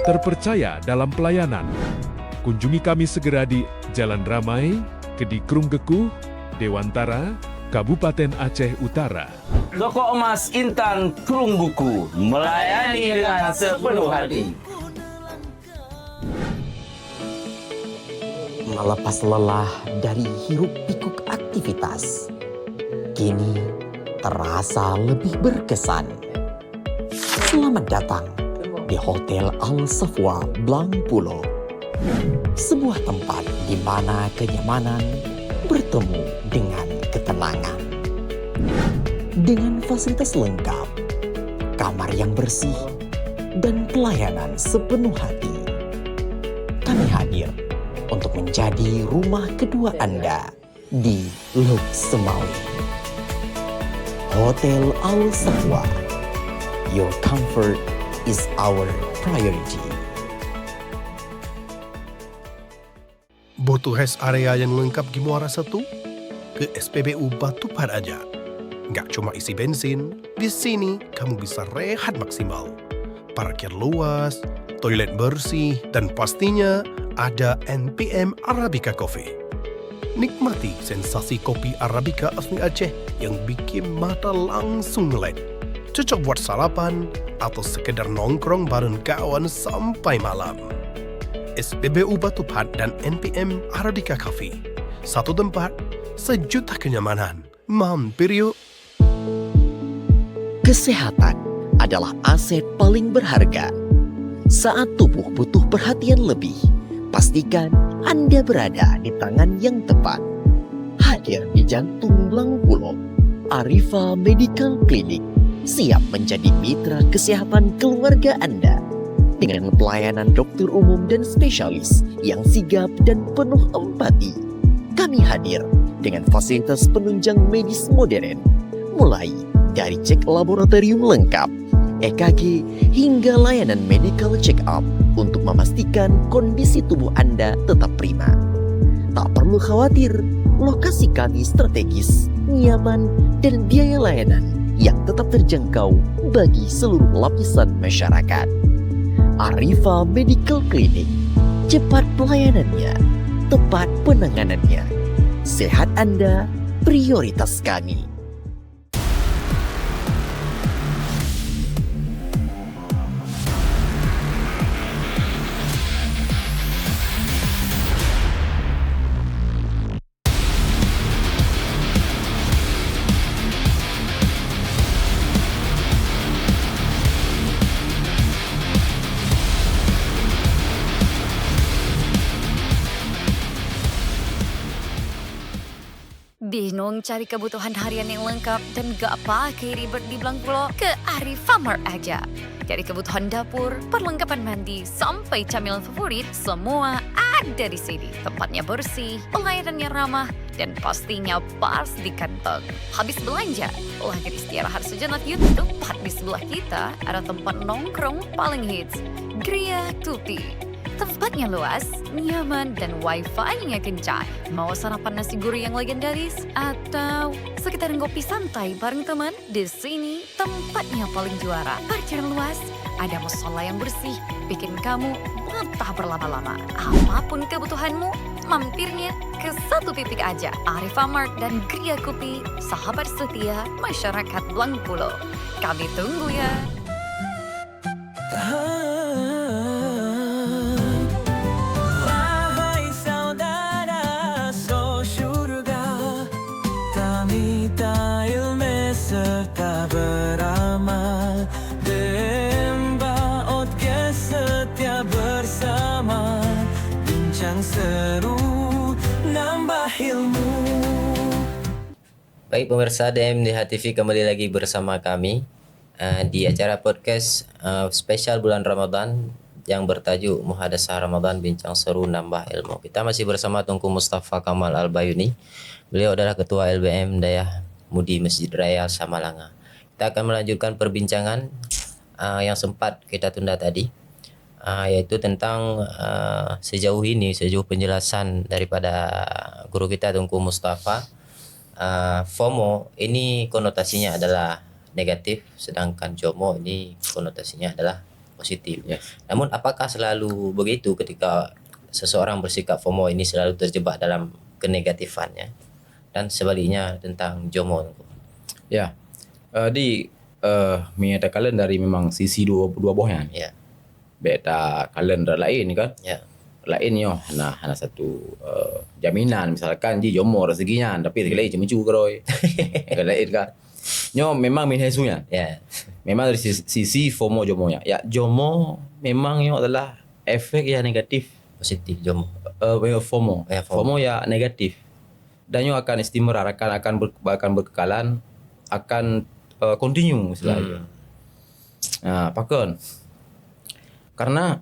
terpercaya dalam pelayanan. Kunjungi kami segera di Jalan Ramai, Kedi Krung Geukhu, Dewantara, Kabupaten Aceh Utara. Toko Emas Intan Krung Geukhu, melayani dengan sepenuh hati. Melepas lelah dari hiruk pikuk aktivitas, kini terasa lebih berkesan. Selamat datang di Hotel Al Safwa Blang Pulo. Sebuah tempat di mana kenyamanan bertemu dengan ketenangan. Dengan fasilitas lengkap, kamar yang bersih, dan pelayanan sepenuh hati. Kami hadir untuk menjadi rumah kedua Anda di Lhokseumawe. Hotel Al Safwa, your comfort is our priority. Butuh rest area yang lengkap di Muara Satu? Ke S P B U Batu Phat aja. Nggak cuma isi bensin, di sini kamu bisa rehat maksimal. Parkir luas, toilet bersih, dan pastinya ada N P M Arabica Coffee. Nikmati sensasi kopi Arabica asli Aceh yang bikin mata langsung melek. Cocok buat sarapan atau sekedar nongkrong bareng kawan sampai malam. S P B U Batu Phat dan N P M Arabica Coffee. Satu tempat, sejuta kenyamanan. Mampir yuk! Kesehatan adalah aset paling berharga. Saat tubuh butuh perhatian lebih, pastikan Anda berada di tangan yang tepat. Hadir di Jantung Blang Pulo, Arifa Medical Clinic siap menjadi mitra kesehatan keluarga Anda dengan pelayanan dokter umum dan spesialis yang sigap dan penuh empati. Kami hadir dengan fasilitas penunjang medis modern, mulai dari cek laboratorium lengkap, E K G, hingga layanan medical check up untuk memastikan kondisi tubuh Anda tetap prima. Tak perlu khawatir, lokasi kami strategis, nyaman, dan biaya layanan yang tetap terjangkau bagi seluruh lapisan masyarakat. Arifa Medical Clinic, cepat pelayanannya, tepat penanganannya. Sehat Anda, prioritas kami. Bingung cari kebutuhan harian yang lengkap dan gak pakai ribet di Blang Pulo? Ke Arifamart aja. Dari kebutuhan dapur, perlengkapan mandi, sampai camilan favorit, semua ada di sini. Tempatnya bersih, pelayanannya ramah, dan pastinya pas di kantong. Habis belanja, lagi istirahat sejenak yuk. Tepat di sebelah kita, ada tempat nongkrong paling hits, Gria Tuti. Tempatnya luas, nyaman, dan wifi-nya kencang. Mau sarapan nasi gurih yang legendaris? Atau sekedar ngopi santai bareng teman? Di sini tempatnya paling juara. Parkiran luas, ada musola yang bersih, bikin kamu betah berlama-lama. Apapun kebutuhanmu, mampirnya ke satu titik aja. Arifamart dan Gria Kopi, sahabat setia masyarakat Blang Pulo. Kami tunggu ya. Wahai saudara, so syurga, tamita ilmu serta beramal. Demba otke setia bersama, bincang seru, nambah ilmu. Baik, pemirsa D M D H T V, kembali lagi bersama kami, eh, di acara podcast, eh, spesial bulan Ramadan yang bertajuk Muhadasah Ramadan, Bincang Seru Nambah Ilmu. Kita masih bersama Teungku Mustafa Kamal Al-Bayuni. Beliau adalah Ketua L B M Dayah Mudi Masjid Raya Samalanga. Kita akan melanjutkan perbincangan, eh, yang sempat kita tunda tadi, eh, yaitu tentang, eh, sejauh ini, sejauh penjelasan daripada guru kita Teungku Mustafa, eh, FOMO ini konotasinya adalah negatif, sedangkan JOMO ini konotasinya adalah positif. Yes. Namun, apakah selalu begitu ketika seseorang bersikap FOMO ini selalu terjebak dalam kenegatifannya? Dan sebaliknya tentang JOMO, Teungku. Ya. Eh, di, eh, meunyoe takalon dari memang sisi dua, dua boh nyan. Ya. Bèk takalon laén kan. Ya. Laén nyoe hana, hana satu, eh, jaminan, misalkan ji JOMO dari segi nyan, tapi lagèe cemeucu keudroe. Kan laén kan. Nyoe memang minus nyan. Ya. Memang dari sisi, sisi FOMO JOMO nyan. Ya, JOMO memang nyoe adalah efek yang negatif. Positif JOMO. Eh, FOMO. Ya, FOMO. FOMO ya negatif. Dan nyoe akan istimrar, akan, akan ber-, akan berkekalan, akan, eh, continue istilahnya. Hmm. Nah, pakon? Karena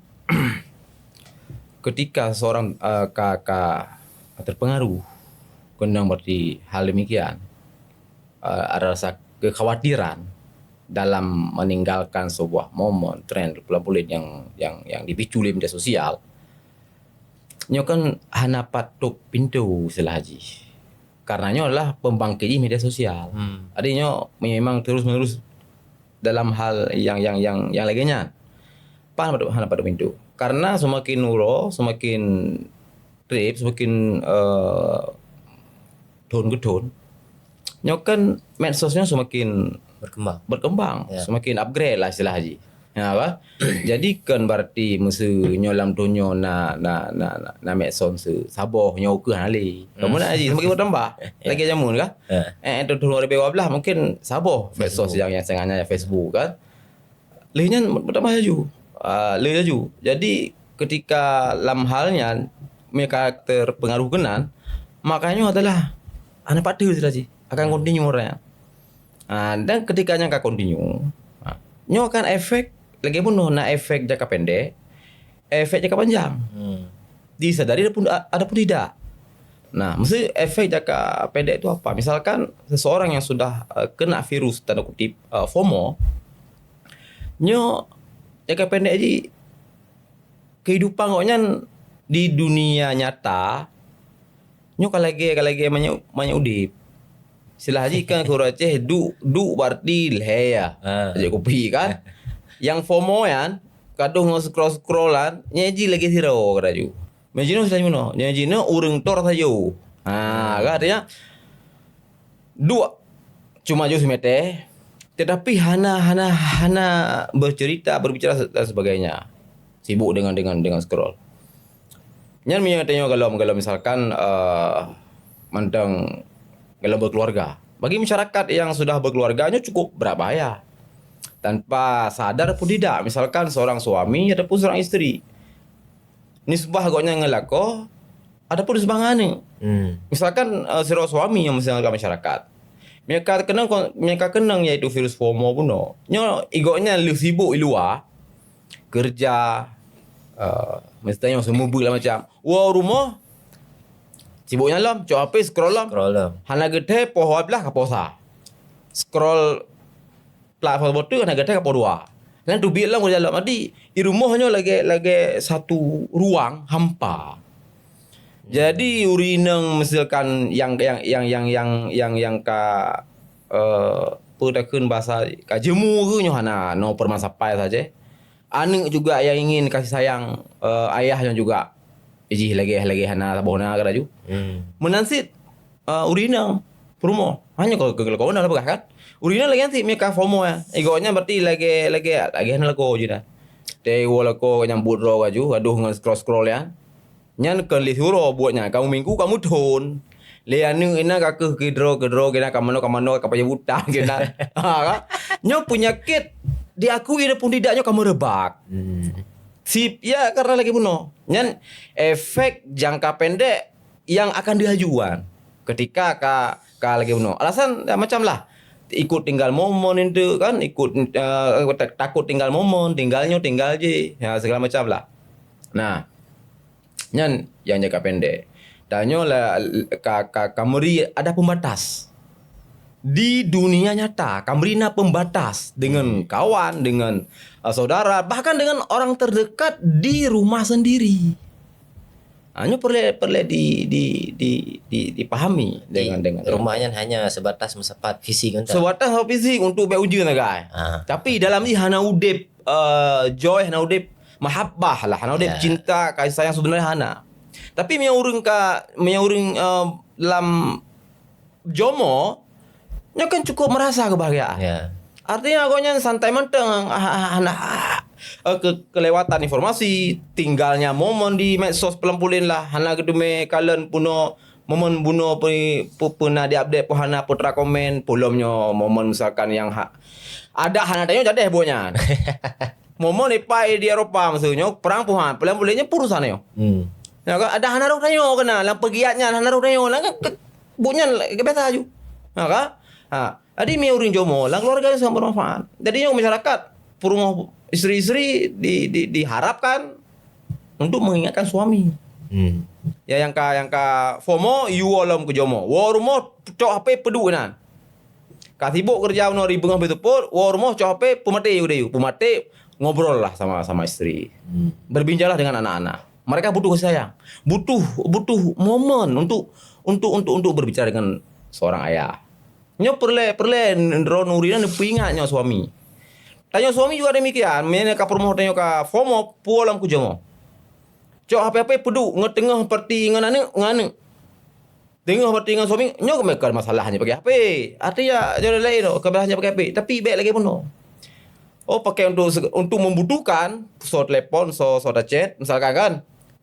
Ketika seseorang, eh, ka, ka terpengaruh, keunong berarti hal demikian, eh, ada rasa kekhawatiran dalam meninggalkan sebuah momen, tren, pulan-pulen yang, yang, yang dipicu oleh media sosial, nyoe kan hana pat tôp pintoe istilah jih. Karena nyoe adalah pembangkit jih media sosial. Hmm. Jadi nyoe memang terus-menerus dalam hal yang, yang, yang, yang lagèe nyan. Pan hana pat tôp pintoe. Karena semakin uroe, semakin trép, semakin, eh, thôn keu thôn, nyoe kan medsos nyoe semakin Berkembang. berkembang, Ya. semakin upgrade lah istilah jih. Ya, apa? Jadi kan berarti meuseu nyoe lam donya na, na, na, na, na medsos meuseu saboh nyoe keuh hana lé. Hmm. Kamu nak jih semakin bertambah. Ya. Lagi zaman kah? Ya. Eh, eh, tahun dua ribu dua belas mungkin saboh medsos Facebook. yang, yang sangat nyata Facebook kan. Lheueh nyan bertambah laju. Ah, lheueh laju. Jadi ketika lam hal nyan, meunyo ka terpengaruh keunan, maka nyoe adalah hana pat teuh istilah jih, akan continue orang nyan. Ah, dan ketika nyan ka continue, ah, nyoe kan efek lagèe bunoe, na efek jangka pendek, efek jangka panjang. Hmm. Disadari adapun, adapun tidak. Nah, meuseu efek jangka pendek itu apa? Misalkan seseorang yang sudah, eh, kena virus, tanda kutip, eh, FOMO, nyoe jangka pendek jih kehidupan gobnyan di dunia nyata, nyoe ka lagèe, ka lagèe manyak, manyak udép. Istilah jih kan keu ureueng Aceh, duek, duek berarti lhèe ya. Ha. Tajak kupi kan. Nyang FOMO nyan, ka dong ngon scroll-scroll kan, nyan jih lagèe sidroe ka laju. Meunyoe jinoe istilah jinoe, nyan jinoe ureueng tor sajo. Ha, kan artinya, duek cuma jeuet simeutée, tetapi hana, hana, hana bercerita, berbicara dan sebagainya. Sibuk dengan, dengan, dengan scroll. Nyan meunyoe tanyoe kalau, kalau misalkan, eh, mantong kalau berkeluarga. Bagi masyarakat yang sudah berkeluarga, nyoe cukup berat bahaya. Tanpa sadar pun tidak, misalkan seorang suami ataupun seorang isteri. Nisbah gobnyan ngon lakoe, ataupun nisbah ngon aneuk. Hmm. Misalkan, eh, sidroe suami nyang misalkan masyarakat. Meunyo ka keunong kon-, meunyo ka keunong yaitu virus FOMO bunoe. Nyoe i gobnyan lheueh sibuk i luwa, keureuja, eh, misalnya semua buet lah macam. Woe rumoh, sibuk nyan lom, cok H P scroll lom. Scroll lom. Hana geuthèe poh dua belas ka posa. Scroll platform boh teuk hana geuthèe ka poh dua. Nyan teubiet lom keureuja lom. Jadi, i rumoh nyoe lagèe, lagèe satu ruang hampa. Jadi, ureueng inong misalkan yang, yang, yang ka, eh, peue takheun bahasa, ka jeumu keu nyoe hana, nyoe peurumahan sapai saja. Aneuk juga yang ingin kasih sayang, eh, ayah nyoe juga. Jih lagèe, lagèe hana saboh na ka laju. Hmm. Meunan cit, eh, ureueng inong peurumoh. Hanya keu, keu, keu, keu, peugah kan? Ureueng inong lagèe nyan cit meunyo ka FOMO ya. I gobnyan berarti lagèe, lagèe, lagèe hana lakoe jih na. Teuwoe lakoe nyang buet droe laju, gadoh ngon scroll-scroll nyan. Nyan kon lé siuroe buet nyan, kamoe minggu kamoe thon. Lé aneuk inan ka keuh keudroe-keudroe, keunan ka manoe, ka manoe, ka payah utang keunan. Ha, kan? Nyoe peunyakét diakui ataupun tidak nyoe ka meureubak. Hmm. Sip, ya, karena lagèe bunoe. Nyan efek jangka pendek yang akan diajuan ketika ka, ka lagèe bunoe. Alasan ya, macam lah. Ikut tinggal momon itu kan, ikut, eh, tak-, takut tinggal momon, tinggal nyoe, tinggal jih. Ya, segala macam lah. Nah, nyan nyang jangka pendek. Dan nyoe lah ka, ka, ka meuri ada pembatas. Di dunia nyata, ka meuri na pembatas dengan kawan, dengan, eh, saudara, bahkan dengan orang terdekat di rumah sendiri. Ha, nyoe perlu, perlu di, di, di, di, dipahami dengan, dengan rumah nyan hanya sebatas meusapat fisik kan? Sebatas fisik untuk bèk ujeuen sagai. Ah. Tapi dalam jih hana udép, eh, joy, hana udép mahabbah lah, hana udép cinta, kasih sayang sebenarnya hana. Tapi meunyo ureueng ka, meunyo ureueng, eh, lam jomo, nyoe kan cukup merasa kebahagiaan. Ya. Artinya, gobnyan santai mantong, ah, ah, ah, nah, ah, eh, ke-, kelewatan informasi, tinggalnya momon di medsos peulom-pulen lah, hana geuteumé kalon punoe momon bunoe pe-, pe-, peuna di-update, pun hana putra komen, pulom nyoe momon misalkan yang ha-, ada hana tanyoe jadeh buet nyan. Momon ipai di Eropa maksud nyoe, perang puhan, peulom-pulen nyoe purusan nyoe. Hmm. Ya kan? Ada hana roh tanyoe keunan, lam peugiat nyan hana roh tanyoe, lam ke-, ke-, buet nyan ke biasa aju. Ha kan? Ha. Jadi, mi ureueng jomo, lam keluarga sangat bermanfaat. Jadi, nyoe masyarakat, peurumoh isteri-isteri di, di, diharapkan untuk mengingatkan suami. Hmm. Ya, nyang ka, nyang ka FOMO, yue woe lom keu jumo. Woe rumoh, cok H P peuduek nan. Ka sibok keureuja unoe ribeungoh beuteupeue, woe rumoh cok H P, peumaté yue deh yue. Peumaté, ngobrol lah sama, sama isteri. Hmm. Berbincanglah dengan anak-anak. Mereka butuh kasih sayang. Butuh, butuh momen untuk, untuk, untuk, untuk berbicara dengan seorang ayah. Nyoe peureulée, peureulée droeneuh ureueng nyan neupeuingat nyoe suami. Tanyoe suami juga demikian, meunyoe ka peurumoh tanyoe ka FOMO, puwoe lom keu jumo. Cok H P-H P peuduek ngon teungoh parti ngon aneuk, ngon aneuk. Teungoh parti ngon suami, nyoe keumeukon masalah hana pakai H P. Artinya, nyoe laén tu, keumeukon hana pakai H P. Tapi bék lagée bunoe. Oh, pakai untuk se-, untuk membutuhkan, soe telepon, soe, soe tachat, misalkan kan.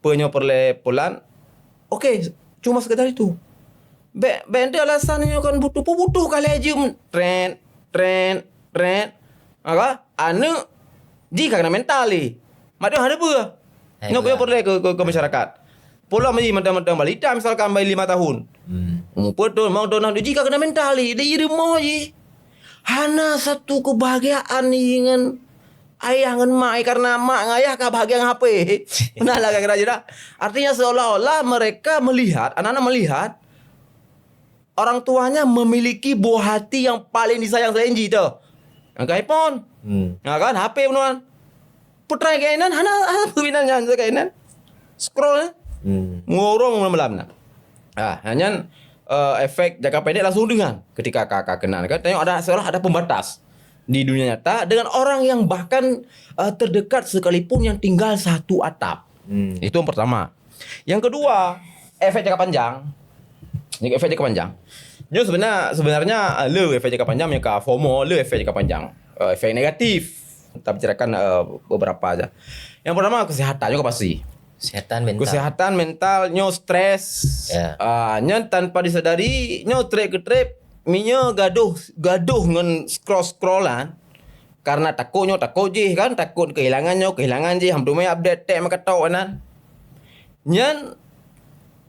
Peue nyoe peureulée pulan. Oke, cuma sekedar itu. Bék, bék ente alasan nyoe kan butuh, peue butuh ka lhée jeuem. Tret, tret, tret. Maka, aneuk jih ka keunan mental jih. Mak dia hana peue. Hai, nyoe betul. Peureulée keu, keu, keu masyarakat. Pulang jih mantong-mantong balita misalkan bayi lima tahun. Hmm. Mupeue thon, mau thon, jih ka keunan mental jih. Di rumoh jih. Hana satu kebahagiaan jih ngon ayah ngon mak, karena mak ngon ayah ka bahagia ngon H P. Nah, lah kira-kira je dah. Artinya seolah-olah mereka melihat, anak-anak melihat orang tuanya memiliki buah hati yang paling disayang selain jih tu. Angkat iPhone. Hmm. Ya kan? H P bunoe. Putra kainan hana, hana peuminan nyan kainan. Scroll eh. Hmm. Ngurung malam-malam nah. Ah, hanya uh, efek jangka pendek langsung dengan ketika kakak kenal kan. Tengok ada seolah ada pembatas di dunia nyata dengan orang yang bahkan uh, terdekat sekalipun yang tinggal satu atap. Hmm. Itu yang pertama. Yang kedua, efek jangka panjang. Ni efek jangka panjang. Nyo sebenarnya sebenarnya uh, le efek jangka panjang, nyang ka FOMO, le efek jangka panjang. Uh, efek negatif. Kita bicarakan uh, beberapa aja. Yang pertama kesehatan juga pasti. Kesehatan mental. Kesehatan mental nyo stres. Ya. Uh, nyo tanpa disadari nyo trip ke trip minyo gaduh gaduh ngon scroll-scrollan. Karena takut nyo takut jih kan, takut kehilangan nyo kehilangan jih, hamdumai update tek makatok nan. Nyan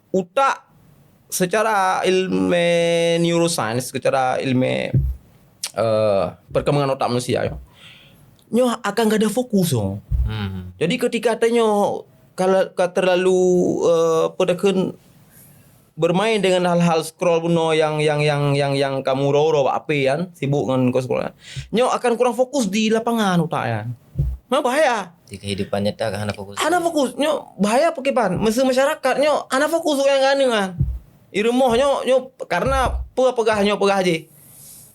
utak secara ilmu neuroscience, secara ilmu uh, perkembangan otak manusia nyo, nyo akan gada fokus nyo. Hmm. Jadi ketika tanyo kalau ka terlalu uh, apa takheun bermain dengan hal-hal scroll bunoe yang yang yang yang yang kamu roro bak H P kan, sibuk ngon scroll kan. Nyo akan kurang fokus di lapangan utak kan. Nah, bahaya. Di kehidupan nyata kan hana fokus. Hana fokus. Nyo bahaya pakiban. Masa masyarakat nyo hana fokus urang ngan kan. Di rumoh nyo nyo karena peugah nyo peugah jih.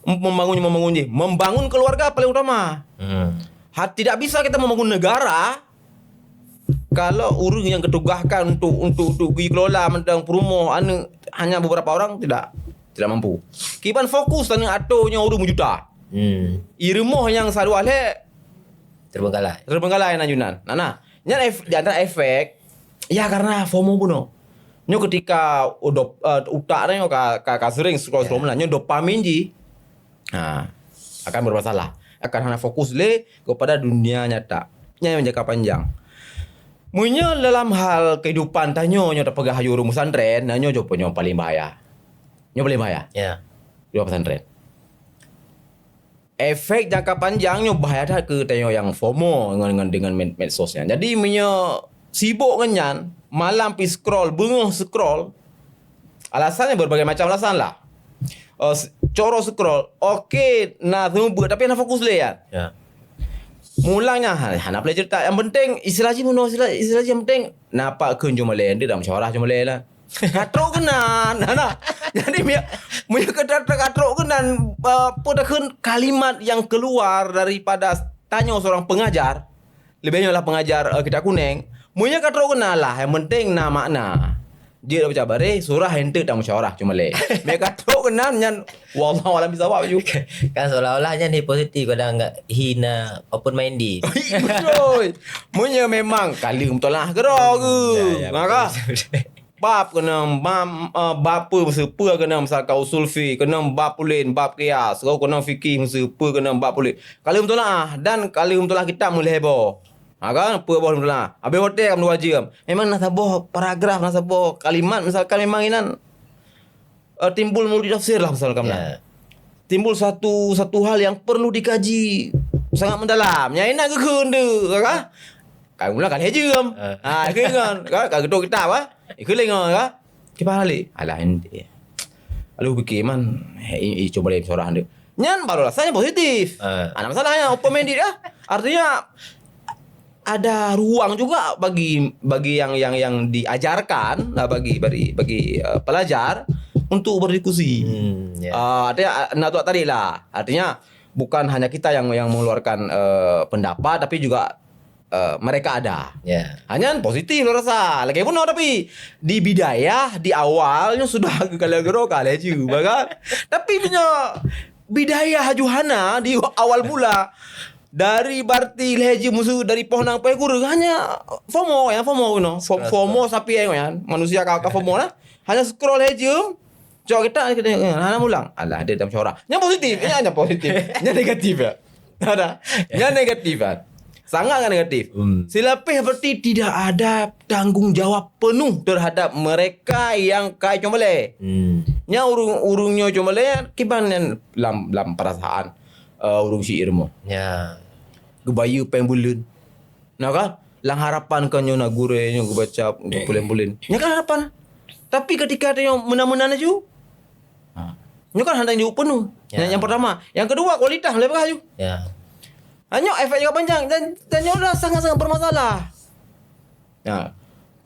Membangun membangun jih. Membangun keluarga paling utama. Hmm. Ha, tidak bisa kita membangun negara kalau ureueng yang ketugahkan untuk untuk untuk gikelola mantong peurumoh aneuk hanya beberapa orang tidak tidak mampu. Kiban fokus aneuk atô nyoe ureueng meujuta. Hmm. I rumoh nyang sadua lhèe terbengkalai. Terbengkalai nan Yunan. Nah, nah. Nyan ef, di antara efek ya karena FOMO bunoe. Nyoe ketika udop, uh, utak nyoe ka, ka, ka sering scroll-scroll yeah. Nyoe dopamin jih. Ha, akan bermasalah. Akan hana fokus lé kepada dunia nyata. Nyan yang jangka panjang. Meunyoe dalam hal kehidupan tanyoe nyoe tapeugah aju ureueng pesantren, nah nyoe jopo nyoe paling bahaya. Nyoe paling bahaya. Ya. Di pesantren. Efek jangka panjang nyoe bahaya that keu tanyoe yang FOMO ngon, ngon dengan med, medsos nyan. Jadi meunyoe sibok ngon nyan, malam pi scroll, beungoh scroll, alasannya berbagai macam alasan lah. Uh, coro scroll, oke, na seumeubeuet tapi hana fokus lé kan. Ya. Mulang nyan hana, hana boleh cerita. Yang penting istilah jih bunoe, istilah, istilah jih yang penting nampak kheun cuma lé, dia dah musyawarah cuma lé lah. Katrok keunan, hana. Jadi meunyoe meunyoe kata katrok keunan uh, apa dah kheun kalimat yang keluar daripada tanyoe seorang pengajar, lebih nyoe lah pengajar uh, kitab kuning. Meunyoe katrok keunan lah, yang penting na makna. Jeuet baca bareh, surah enteuk dan musyawarah cuma lé. Meunyoe katrok keunan nyan wallahu alam bisawab ju. Kan seolah-olah nyan hi positif, kadang enggak hina open minded. Betul. Meunyoe memang kali mutolaah keudroe ke. Ya, ya, maka betul. Bab keuneuk bab, uh, bab peue meuseupeue keuneuk misalkan usul fiqh, keuneuk bab ulin, bab qiyas, keuneuk fikih meuseupeue keuneuk bab ulin. Kali mutolaah dan kali mutolaah kitab meulhèe boh. Ha kan? Peue boh mutolaah. Habéh watèe ka meuwajeub. Memang na saboh paragraf, na saboh kalimat misalkan memang inan uh, timbul multi tafsir lah misalkan. Ya. Timbul satu satu hal yang perlu dikaji sangat mendalam. Nyang inan geukheun deh, kan? Ka mula ka lhèe jeuem. Ah. Ha, ikheun kan, ka, ka geuduek kitab, ah. Ikheun lé ngon, ka. Kiban lé. Alah, ente. Lalu pikir man, eh, i, i, cuba lé seurah ente. Nyan baru rasa nyan positif. Ah. Ada masalah nyan, open minded, ah. Artinya, ada ruang juga bagi, bagi yang, yang, yang diajarkan, lah, bagi, bagi, bagi, eh, pelajar untuk berdiskusi. Hmm, ya. Ah, artinya, ah, nak tuak tadi lah. Artinya, bukan hanya kita yang, yang mengeluarkan, eh, pendapat, tapi juga, eh, mereka ada. Ya. Hanya positif lah rasa. Lagi pun tapi di bidayah, di awalnya sudah kalau gero ka laju, kan? Tapi punya bidayah Johana di awal mula dari berarti laju musuh dari poh nang poh kureueng hanya FOMO ya, FOMO, you know. Fo-, FOMO sapi ya, kan? Manusia ka, ka FOMO lah. Hanya scroll laju, cok kita, kita, hana mulang. Alah, dia dalam syora. Yang positif, ya, yang positif. Yang negatif ya. Ada. Yang negatif kan. Sangat, sangat negatif. Hmm. Silapeh berarti tidak ada tanggung jawab penuh terhadap mereka yang kai cong balai. Hmm. Nya urung, urung nyoe cong balai kiban nyan lam, lam perasaan, eh, urung syi'ir mo. Ya. Geubaya péng buleuen. Nah kan? Lam harapan kan nyoe na gurée nyoe geubaca buleuen-buleuen. Nya kan harapan. Tapi ketika ada yang meunan-meunan laju, ha. Nyoe kan hana jaweueb penuh. Ya. Yang, yang pertama. Yang kedua, kualitas lebih laju. Ya. Ha, nyoe efek jangka panjang dan, dan nyoe dah sangat-sangat bermasalah. Ya.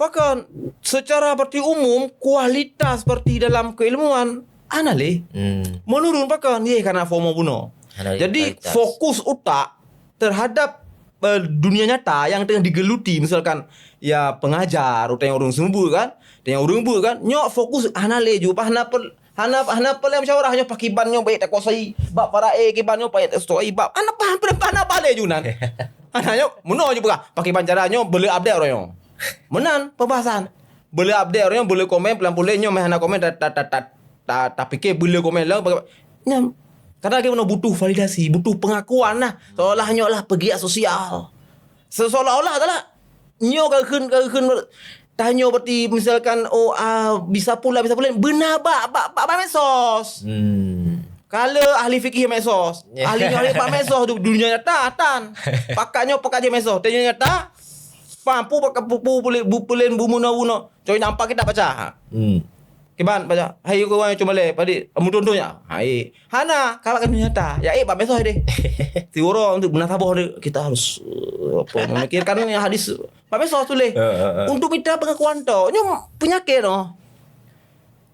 Bahkan secara berarti umum, kualitas berarti dalam keilmuan hana lé. Hmm. Menurun bahkan, ye, karena FOMO bunoe. Hana lé. Jadi, kualitas. Fokus utak terhadap, eh, dunia nyata yang tengah digeluti, misalkan, ya, pengajar, utang ureueng seumeubeuet kan, tengah ureueng beuet kan, nyoe fokus hana lé ju, hana per-, hana, hana peureulée musyawarah nyoe pakiban nyoe baik takuasai bab faraid, kiban nyoe baik takuasai bab. Hana paham, hana paham lé ju nan. Hana nyoe, meunoe ju peugah, pakiban cara nyoe boleh update orang nyoe. Meunan pembahasan. Boleh update orang nyoe, boleh komen, pelan-pelan nyoe meh hana komen, ta, ta, ta, ta, ta, tapike boleh komen lah. Nyan, kadang lagi mana butuh validasi, butuh pengakuan lah. Seolah nyoe lah pegiat sosial. Se-, seolah-olah adalah nyoe ka kheun, ka kheun tanyoe berarti misalkan, oh, ah, bisa pula, bisa pula. Beuna bak, bak, bak, bak medsos. Hmm. Kalau ahli fikih medsos, ya, ahli, ahli bak medsos du-, dunia nyata, tan. Pakat nyoe, pakat je medsos. Dunia nyata, pam, pu, pakat pu, pu, pulen, bu, pulen, bu, muna, muna. Coba nampak kita baca. Ha. Hmm. Kiban baca. Hai, ku, cuma le, padi, mudun tu nya. Hai. Hana, kalau kan nyata. Ya, eh, bak medsos deh. Tiworo untuk beuna saboh deh. Kita harus, eh, apa, memikirkan ni hadis. Bak medsos tulis. Eh, eh, eh. Untuk minta pengakuan tu. Nyoe penyakit tu.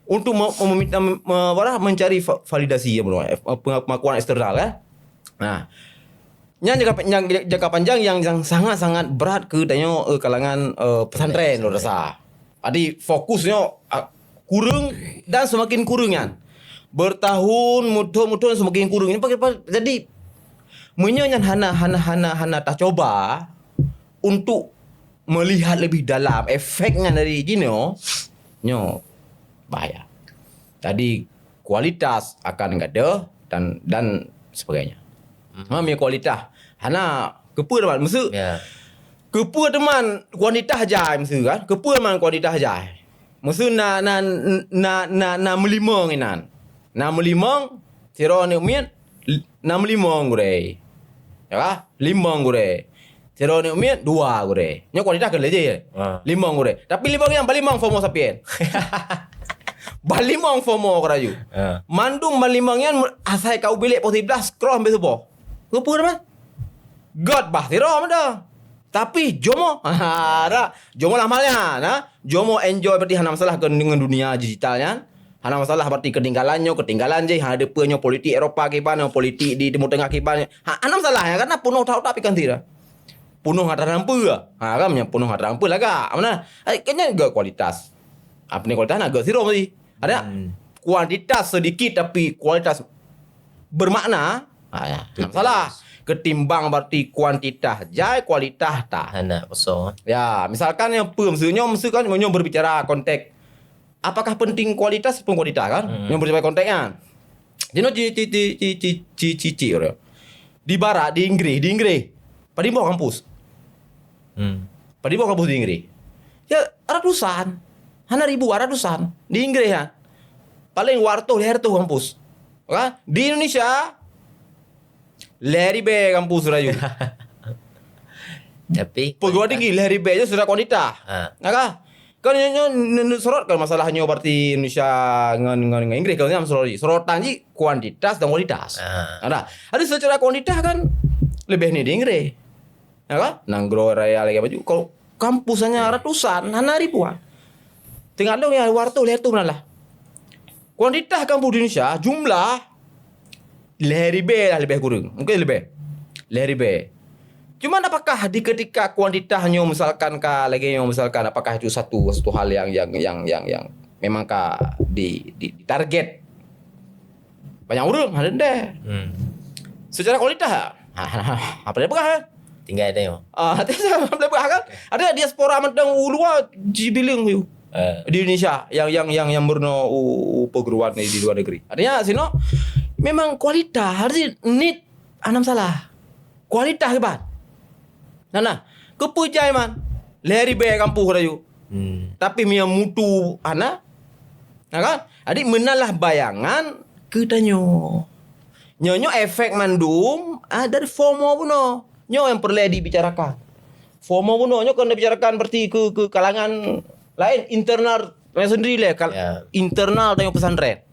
Untuk me-, me-, meminta, me-, apa dah, mencari va-, validasi, apa nama, eh, pengakuan eksternal, kan. Nah. Nyan jangka, nyang jangka panjang yang, yang sangat-sangat berat keu tanyoe, eh, kalangan, eh, pesantren, lôn rasa. Jadi, fokusnya, ah, kureueng dan semakin kureueng nyan. Bertahun, muthon-muthon semakin kureueng. Ini pakai, pakai, jadi, meunyoe nyan hana, hana, hana, hana tacoba untuk melihat lebih dalam efek nyan dari jinoe, nyoe bahaya. Jadi, kualitas akan gadoh dan, dan sebagainya. Hmm. Mami kualitas. Hana, keupeue teuma, maksud, ya, keupeue teuma kuantitas jai, maksud kan? Keupeue teuma kuantitas jai? Maksud na, na, na, na, na meulimong inan. Na meulimong, sidroe aneuk miet, na meulimong gurée. Ya kah? Limong gurée. Sidroe aneuk miet, dua gurée. Nyoe kualitas keu lé jih. Ha. Limong gurée. Tapi limong nyan, ba limong FOMO sapien. Ba limong FOMO keurayu. Ha. Mandum ba limong nyan, asai ka u bilék poh siblaih, scroll sampai suboh. Keupeue teuma? Göt bah sidroe meuda. Tapi jomo, ha, dah. Jomo lah malnya, nah. Jomo enjoy berarti hana masalah ke dengan dunia digital nyan. Hana masalah berarti ketinggalan nyoe, ketinggalan jih, hana deue peue nyoe politik Eropa kiban, nyoe politik di Timur Tengah kiban. Ha, hana masalah ya, karena penuh otak-otak pikiran sira. Penuh atra rampe. Ha, kan yang penuh atra rampe lagak. Mana? Ai, kayaknya göt kualitas. Apa ni kualitas nak göt sidroe mesti. Ada? Hmm. Kuantitas sedikit tapi kualitas bermakna. Ha, ya. Betul. Hana masalah. Ketimbang berarti kuantitas jai, kualitas tak. Hana kosong. Ya, misalkan yang peue maksudnya, maksud kan, nyoe berbicara konteks apakah penting kualitas ataupun kuantitas kan? Hmm. Yang berbicara konteks kan. Jadi, ci, ci, ci, ci, ci, ci, ci, ci, orang. Di barat, di Inggris, di Inggris. Padum boh kampus. Hmm. Padum boh kampus di Inggris. Ya, ratusan. Hana ribu, ratusan. Di Inggris kan. Paling dua ratus, lima ratus kampus. Kan? Di Indonesia, lhèe ribèe kampus rayu. Tapi perguruan tinggi lhèe ribèe nyoe secara kuantitas. Ha. Nah, kan? Kan nyoe, nyoe, nyoe, nyoe sorot kan masalah nyoe berarti Indonesia ngon, ngon, ngon Inggris kan nyoe sorot. Sorotan jih kuantitas dan kualitas. Ha. Ada. Ada secara kuantitas kan lebih ni di Inggris. Ya kan? Nanggroe raya lagi baju. Kalau kampus hanya ratusan, hana ribuan. Tengok dong ya, dua ratus, lhèe ratus lah. Kuantitas kampus di Indonesia, jumlah lhèe ribèe lah lebih kurang. Mungkin lebih. Lhèe ribèe. Cuma apakah di ketika kuantitas nyoe misalkan ka lagèe nyoe misalkan apakah itu satu satu hal yang yang yang yang yang memang ka di di, di target banyak ureueng ada deh. Hmm. Secara kualitas ha, ha, ha, apa dia pegang ha? Tinggal ada yo. Ah, ada apa dia pegang kan? Ada diaspora mantong u luar jibileng you. Eh. Di Indonesia yang yang yang yang meurunoe u, u perguruan di luar negeri. Artinya sino memang kualitas harus need anam salah. Kualitas hebat. Nah, nah. Keupeu jai man. Lhèe ribèe kampus rayu. Hmm. Tapi mia mutu hana. Nah kan? Jadi meunalah bayangan keu tanyoe. Nyoe nyoe efek mandum ah, dari FOMO bunoe. Nyoe yang perlu dibicarakan. FOMO bunoe nyoe kan dibicarakan berarti ke ke kalangan lain internal sendiri leh kal- ya. Internal tanyoe pesantren.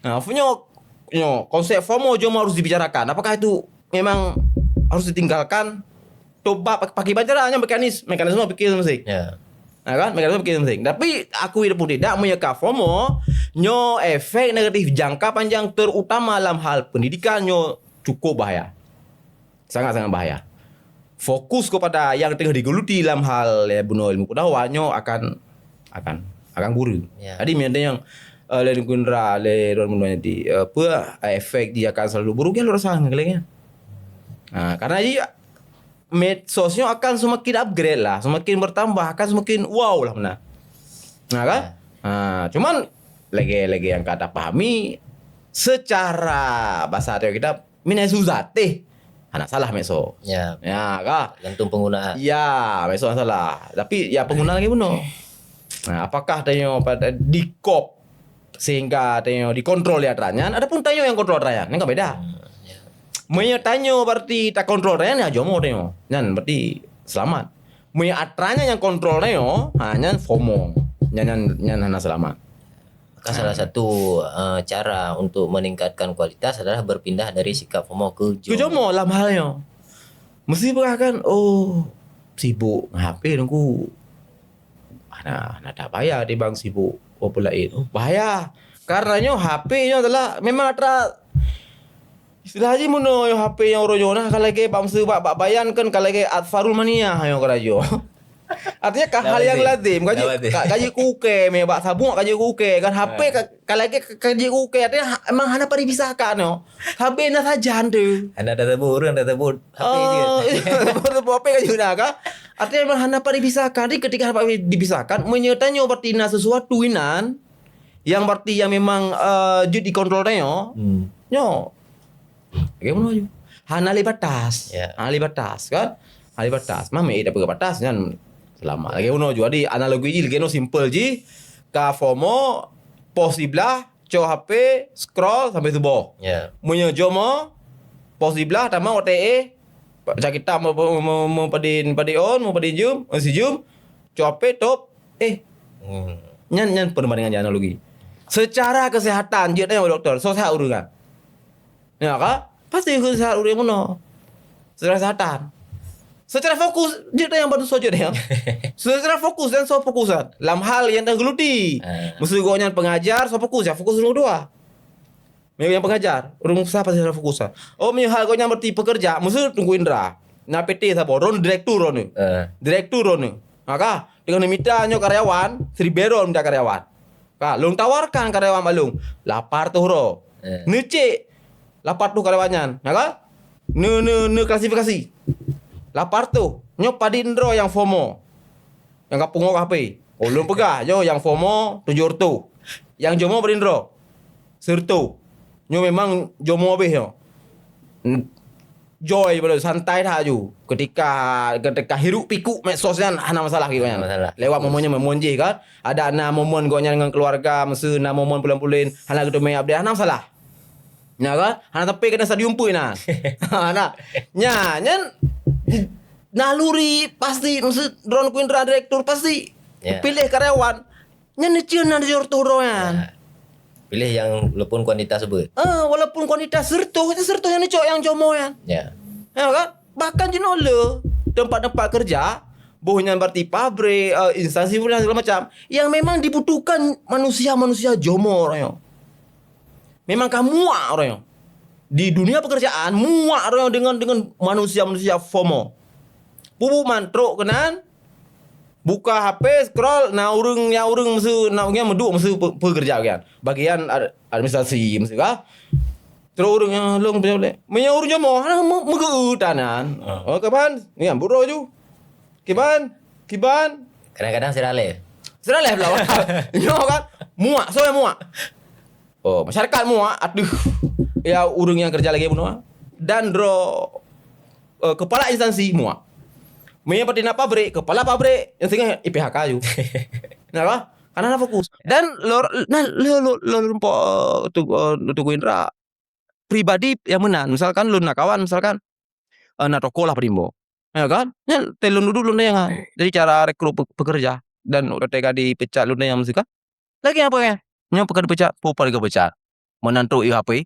Nah, nyoe nyoe konsep FOMO jom harus dibicarakan. Apakah itu memang harus ditinggalkan? Tobat pakai bancara hanya mekanis mekanisme pikir masing. Ya. Nah, kan? Mekanisme pikir masing. Tapi aku pun tidak menyeka FOMO nyo efek negatif jangka panjang terutama dalam hal pendidikan nyo cukup bahaya. Sangat-sangat bahaya. Fokus kepada yang tengah digeluti dalam hal ya, bunoe ilmu pengetahuan nyo akan akan akan guru. Ya. Jadi meunan yang uh, lé gundra lé ron bunoe jadi uh, apa efek dia akan selalu buruk ya lu rasa ngeleng ya. Ha, karena dia medsosnya akan semakin upgrade lah, semakin bertambah, akan semakin wow lah benar. Nah kan? Ya. Ha, cuman lagi-lagi yang kata pahami secara bahasa dia kita mina susah teh. Anak salah medsos. Ya. Ya kah? Gantung penggunaan. Ya, medsos salah. Tapi ya pengguna lagi bunuh. Nah, apakah tanya pada dikop sehingga tanyoe dikontrol lé atra nyan, adapun tanyoe nyang kontrol atra nyan, nyan ka beda. Hmm, ya. Meunyoe tanyoe berarti takontrol atra nyan, ya jomo tanyoe. Nyan berarti selamat. Meunyoe atra nyan nyang kontrol tanyoe, ha nyan FOMO. Nyan nyan nyan hana selamat. Maka salah satu uh, cara untuk meningkatkan kualitas adalah berpindah dari sikap FOMO ke jomo. Ke jomo dalam hal nyoe. Mesti peugah kan, oh sibuk ngon H P nunggu. Hana, hana that bahaya tibang sibuk apa laén. Oh, bahaya. Karena nyoe H P nyoe adalah memang atra istilah jih meunoe nyoe H P nyang uroe nyoe nah ka lagèe bak meuseu bak bak bayan kan ka lagèe atfarul mania nyoe keurajeuen. Artinya ka hal yang lazim kaji kaji kuke meh bak sabuk kaji kuke kan H P ka lagèe kaji kuke artinya emang hana pada dipisahkan nyoe. H P na sajan tu. Hana ada sebut ureueng ada sebut H P je. Oh, iya, betul, betul. Apa yang kau nak, kah? Artinya memang hana pat dipisahkan. Jadi ketika hana pat dipisahkan, meunyoe tanyoe berarti na sesuatu inan yang berarti yang memang uh, jeuet dikontrol tanyoe. Hmm. Nyoe. Bagaimana je? Hana lé batas. Ya. Hana lé batas kan? Hana lé batas. Mami eh tak pegang batas kan? Selamat. Lagi uno juga di analogi ji, lagi uno simple ji. Ka FOMO, pos siblah, cok H P, scroll sampai suboh. Ya. Meunyoe jomo, pos siblah tamah watèe eh, baca kitab meupadin padin on, meupadin jum, eh, sijum, cok H P top, eh. Hmm. Nyan nyan perbandingan analogi. Secara kesehatan, jeuet tanya doktor, soe sehat ureueng kan? Ya kan? Pasti keu sehat ureueng meunoe. Secara kesehatan. Secara fokus, jeuet nyang bantu soe jeuet nyang. Secara fokus dan soe fokusan. Lam hal yang dah geluti. Ah. Mesti gobnyan pengajar, soe fokus, ya fokus ureueng dua. Memang yang pengajar, ureueng usaha pasti secara fokusan. Oh, meunyoe hal gobnyan berarti pekerja, mesti tunggu indra. Na P T saboh, ron direktur ron. Ah. Direktur ron. Maka dengan mita nyoe karyawan, seribèe ron mita karyawan. Ka, lôn tawarkan karyawan bak lôn, lapan reutôh droe. Eh. Neucék lapan reutôh karyawan nyan, na ka? Neu, neu, neu klasifikasi. Lapan reutôh. Nyoe padit droe nyang FOMO. Nyang ka pungo ka H P. Oh, lôn peugah, nyoe nyang FOMO tujoh reutôh. Nyang jomo padit droe. Sireutôh. Nyoe memang jomo habéh nyoe. Joy bro, santai that ju. Ketika ketika hirup pikuk medsos nyan hana masalah gitu kan. Hana masalah. Lewat momen nyan momen jih kan. Ada na momen gobnyan ngon keluarga, mesti na momen pulen-pulen, hana geuteumé update, hana masalah. Nya kan? Hana sampai kena stadium pui na. Ha, nah. Nya, nyan Naluri pasti, maksud droe Teungku Indra direktur pasti. Ya. Pilih karyawan. Nyan neucue na di reutôh droe nyan. Ya. Pilih yang walaupun kuantitas seubeuet. Ah, walaupun kuantitas seureutoh, itu seureutoh nyang neucok nyang jomo nyan. Ya. Ya kan? Bahkan jinoe le teumpat-teumpat kerja, boh nyan berarti pabrik, eh, instansi pemerintah segala macam, yang memang dibutuhkan manusia-manusia jomo orang nyoe. Memang ka muak orang nyoe. Di dunia pekerjaan, muak orang nyoe dengan, dengan manusia-manusia FOMO. Pupuk mantrok keunan, buka H P, scroll, na ureueng, na ureueng meusu, na ureueng meuduek meusu pe-, pekerja kan. Bagian ad-, administrasi meusu kah? Terus ureueng nyang lôn pejabat. Meunyoe ureueng jomo, hana me-, meugeu tanan. Ah. Oh, kaban? Ni buroe ju. Kiban? Kiban? Kadang-kadang sira leh. Sira leh pula. Nyoe kan? Muak, soe muak? Oh, masyarakat muak, aduh. Ya, ureueng nyang kerja lagèe bunoe. Dan droe, eh, kepala instansi muak. Meunyoe berarti na pabrik, kepala pabrik nyang singoh I P H K ju. Kenapa? Karena na fokus. Dan lor, nah, lo, lo, lo, lo, tu, eh, Teungku Indra pribadi nyang meunan. Misalkan lôn na kawan, misalkan, eh, na toko lah padum boh. Ya kan? Nyan, teuh lôn duduek lôn tanyong. Jadi cara rekrut pe-, pekerja dan watèe ka dipecat lôn tanyong meusikan. Lagèe apa kan? Nyoe peue ka dipecat, peue ka dipecat. Meunan trok yue H P.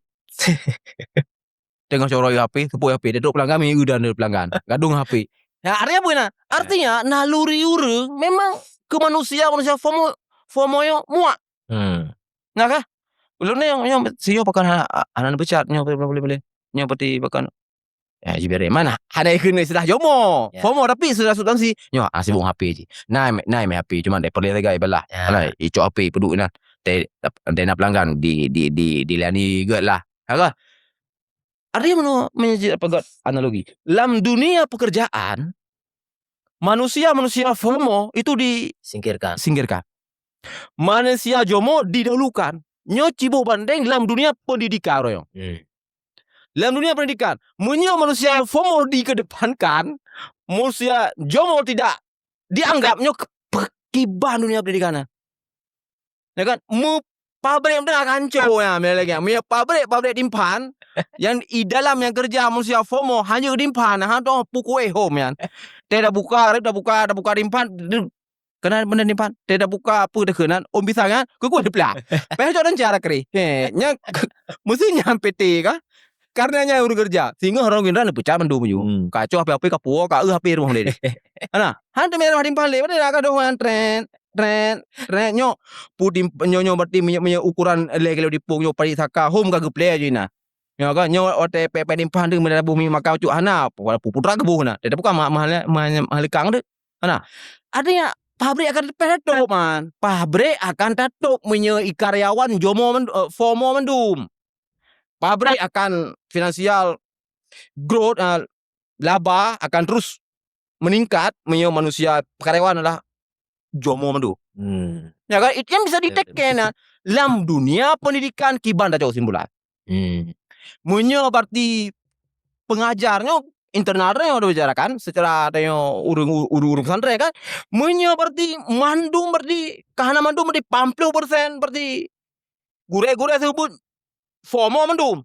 Teungoh coroh yue H P, seupôt yue H P, dia trok pelanggan, yue dan pelanggan. Gadong H P. Ya, artinya apa na? Artinya, naluri ureueng memang keu manusia, manusia FOMO, FOMO nyoe muak. Hmm. Nah kah? Ulôn ni nyang, nyang si nyoe pakon hana, hana neupecat, nyoe boleh, boleh, boleh. Nyoe peuti pakon. Ya, jibereh. Mana? Hana ikheun istilah jomo. Ya. FOMO, tapi secara substansi, nyoe, ah, sibuk H P ji. Nah, meh, nah, meh H P, cuma dek perlu jaga ibalah. Ya. Nah, icok H P, peuduek nah. Teh, teh na pelanggan di, di, di, dilayani geulah. Ha kah? Artinya meunoe, meunyoe jeuet peugah analogi. Lam dunia pekerjaan, manusia-manusia FOMO itu di- Singkirkan. Singkirkan. Manusia jomo didahulukan. Nyoe ciboh bandeng lam dunia pendidikan royong. Hmm. Lam dunia pendidikan, meunyoe manusia FOMO dikedepankan, manusia jomo tidak dianggap, nyoe ke-, pe-, kiban dunia pendidikan nyan. Ya kan? Meu-, pabrik meunan akan hancô nyan, meunyoe lagèe nyan. Meunyoe pabrik, pabrik timphan, yang i dalam nyang keureuja manusia FOMO, hanya timphan, hana teupeue kuéh hom nyan. Teuh tabuka, teuh tabuka, tabuka timphan, du-, keunan meunan timphan. Teuh tabuka, peue teuh keunan, ôn pisang nyan, keu kuéh dipeula. Payah cok dan cara keureh. He, nyan, meusti nyan P T kah? Karena nyan ureueng keureuja. Singoh droe Indra neupecat mandum ju. Hmm. Ka cok H P-H P ka puwoe, ka eu H P rumoh lé. Hana, han teumé rah timphan lé, padahai ka doh nyan tren, tren, tren. Nyoe, pu tim-, nyoe, nyoe berarti meunyoe, meunyoe ukuran lé kilo dipong nyoe parit saka, hom ka geuplè ju na. Nyoe kan, nyoe watèe pèt-pèt timphan tu meunyoe bumi makan ucok hana, walaupun putra geuboh na. Teuh bukan ma-, mahal, mahal, mahal lekang tu. Hana. Artinya, pabrik akan leupah tatôp, man. Pabrik akan tatôp meunyoe i karyawan jomo man-, eh, FOMO mandum. Pabrik akan finansial growth, ah, laba akan terus meningkat meunyoe manusia karyawan adalah jomo mandum. Hmm. Ya kan? Itu yang bisa diteken, ah, lam dunia pendidikan kiban tacok kesimpulan. Hmm. Meunyoe berarti pengajar nyoe internal nyoe dibicarakan secara tanyoe ureueng, ureueng, ureueng pesantren kan. Meunyoe berarti mandum berarti ka hana mandum berarti lapan puluh persen berarti gurèe-gurèe tersebut FOMO mandum.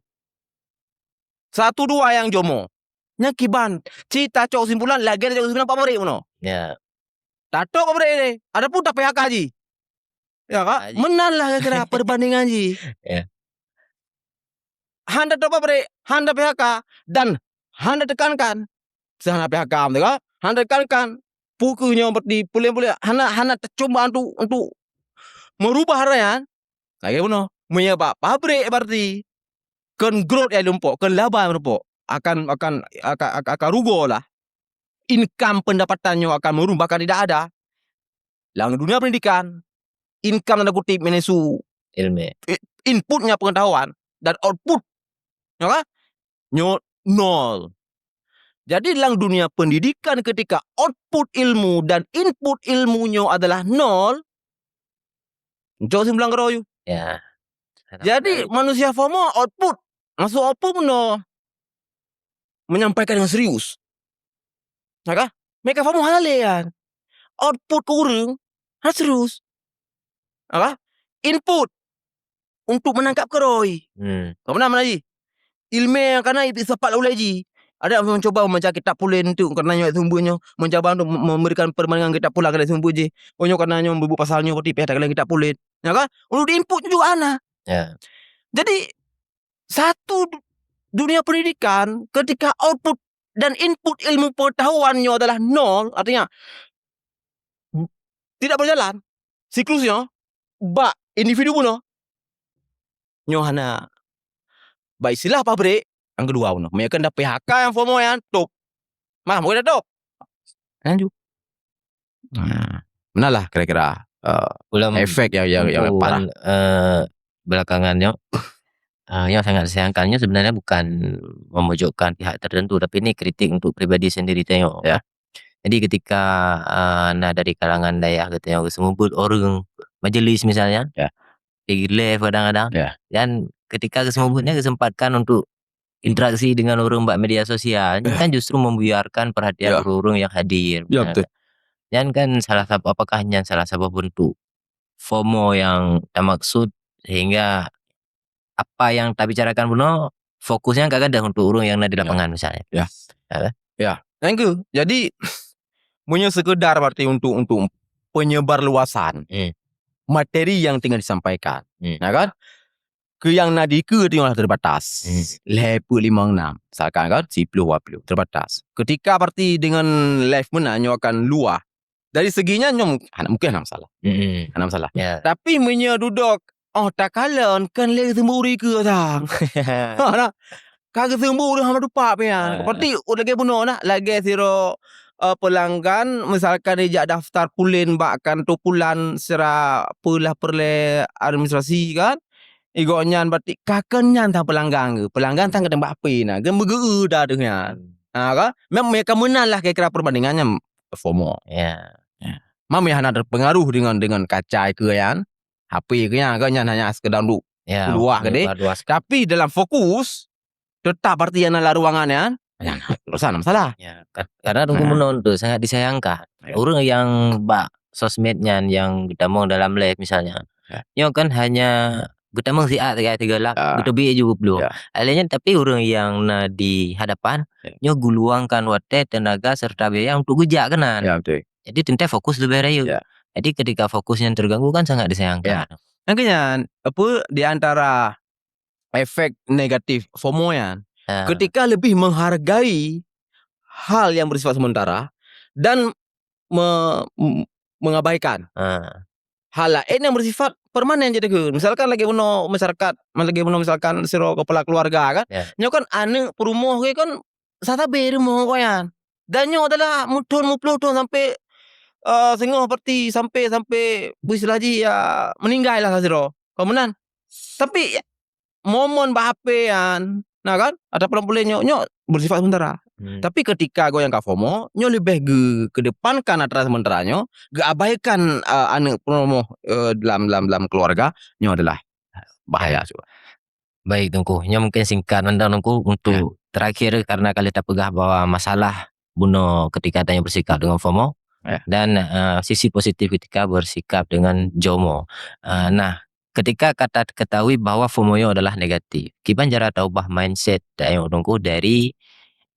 Satu dua nyang jomo. Nyan kiban, ci tacok kesimpulan, lagèe tacok kesimpulan pabrik bunoe. Ya. Tatôp pabrik deh, ataupun ta-P H K ji. Ya kan? Haji. Meunan lah kira-kira perbandingan ji. Ya. Han tatôp pabrik, han ta-P H K, dan han tatekankan. Sehana P H K tu kan, han tatekankan. Peue keuh nyoe berarti puléh-puléh, hana, hana teucuba untuk, untuk merubah raya. Lagèe bunoe. Meunyoe bak pabrik berarti kon growth nyang lumpok, kon laba nyang lumpok, akan, akan, akan, akan, akan rugoe lah. Income pendapatan nyoe akan menurun, bahkan tidak ada. Lam dunia pendidikan, income tanda kutip meunyoe su ilmu, i-, inputnya pengetahuan dan output, ya kan? Nyoe nol. Jadi, lam dunia pendidikan ketika output ilmu dan input ilmu nyoe adalah nol, cok kesimpulan keudroe. Ya. Jadi, manusia FOMO output. Maksud output bunoe menyampaikan dengan serius. Ya kan? Mereka FOMO hana lé kan. Output ureueng hana serius. Ya kan? Input untuk menangkap keudroe. Hmm. Ka meunan, meunan ji. Ilmu nyang kana disapat ulèe ji. Ada mencoba membaca kitab pulen tu karena nyoe sumber nyoe, mencoba untuk mem-, memberikan perbandingan kitab pulen dengan sumber jih. Oh, nyoe karena nyoe bubuet pasal nyoe berarti payah takalon kitab pulen. Ya kan? Untuk di-input juga hana. Ya. Jadi, satu du-, dunia pendidikan ketika output dan input ilmu pengetahuan nyoe adalah nol, artinya tidak berjalan siklusnya bak individu bunoe. Nyoe hana bak istilah pabrik yang kedua bunoe. Meunyoe kan dah P H K yang FOMO yang top. Mah, mungkin dah top. Lanjut. Nah, meunalah kira-kira, eh, Ulama efek yang, yang, yang tentu parah. Kan, eh, belakangan nyoe, eh, yang sangat disayangkan nyoe sebenarnya bukan memojokkan pihak tertentu, tapi ini kritik untuk pribadi sendiri tengok. Ya. Jadi ketika, eh, na dari kalangan dayah geutanyoe geuseumubut ureueng majelis misalnya, ya, di live kadang-kadang, ya, dan ketika geuseumubutnya gesempatkan untuk interaksi dengan ureueng bak media sosial, nyan kan justru membuyarkan perhatian, ya, ureueng-ureueng yang hadir. Ya, betul. Nyan kan salah satu, apakah nyan salah satu bentuk FOMO yang tamaksud sehingga apa yang tabicarakan bunoe fokusnya ka gadôh untuk ureueng yang na di, ya, lapangan misalnya. Ya. Ya. Ya. Nyang keu, jadi meunyoe sekedar berarti untuk, untuk penyebarluasan, hmm, materi yang tinggal disampaikan. Hmm. Ya kan? Keu nyang na di keue tu nyang terbatas. Hmm. Lhèe peuet limong nam, misalkan kan, siploh dua ploh, terbatas. Ketika berarti dengan live meunan nyoe akan luah, dari segi nyan nyoe hana, mungkin hana masalah. Hmm. Hana masalah. Ya. Tapi meunyoe dudoe, oh, takalon kan lé seumeuri keue sang. Ha, nah. Ka geuseumeuri hana tupak pian. Ah. Berarti lagèe bunoe nah, lagèe sidroe, eh, pelanggan, misalkan dijak daftar pulen bak kantor pulan secara peulah peureulèe administrasi kan. Igoe nyan berarti ka kon nyan sang pelanggan geuh. Pelanggan sang kadang bak H P na, geumeugeu dah deuh nyan. Hmm. Ha, kan? Mem-, mem-, ka meunan lah kira-kira perbandingan nyan FOMO. Ya. Ya. Mam ya hana terpengaruh dengan, dengan kaca keue nyan. H P keue nyan, kan nyan hanya sekedar untuk, ya, luah keudéh. Luah, luah. Tapi dalam fokus, tetap berarti nyang na lam ruangan nyan, nyan, terusan masalah. Ya, ka-, karena Teungku, ha, meunan tu sangat disayangkan. Ya. Ureueng yang bak sosmed nyan, yang geutamong dalam live misalnya, ya, nyoe kan hanya geutamong siat sagai sigoe lap, ya, geuteubiet ju peue. Ya. Alèh nyan, tapi ureueng yang na di hadapan, ya, nyoe geuluangkan watèe, tenaga, serta biaya untuk geujak keunan. Ya, betul. Jadi teuntèe fokus leubeh rayeuk. Ya. Jadi ketika fokus nyan terganggu kan sangat disayangkan. Ya. Nyang keu nyan, apa, di antara efek negatif FOMO nyan, ha, ketika lebih menghargai hal yang bersifat sementara dan me-, m-, mengabaikan, ha, hal laén yang bersifat permanen jadi keu. Misalkan lagèe bunoe masyarakat, lagèe bunoe misalkan sidroe kepala keluarga kan, ya, nyoe kan aneuk peurumoh geuh kan sabe-sabe rumoh gobnyan. Dan nyoe adalah muthon muploh thon sampai, eh, singoh berarti sampai, sampai beuistilah jih ya meninggai lah sidroe. Kon meunan. Tapi momen bak H P nyan, nah kan, atau pulan-pulan nyoe, nyoe bersifat sementara. Hmm. Tapi ketika goyang ka FOMO, nyoe leubeh geu-, kedepankan atra sementara nyoe, geuabaikan, eh, aneuk peurumoh, eh, dalam, dalam, dalam keluarga, nyoe adalah bahaya juga. Baik, Teungku. Nyoe mungkin singkat mantong, Teungku, untuk, ya, terakhir, karena ka lheueh tapeugah bahwa masalah bunoe ketika tanyoe bersikap dengan FOMO, ya, dan, eh, sisi positif ketika bersikap dengan JOMO. Eh, nah, ketika ka taketahui bahwa FOMO nyoe adalah negatif, kiban cara taubah mindset tanyoe, Teungku, dari,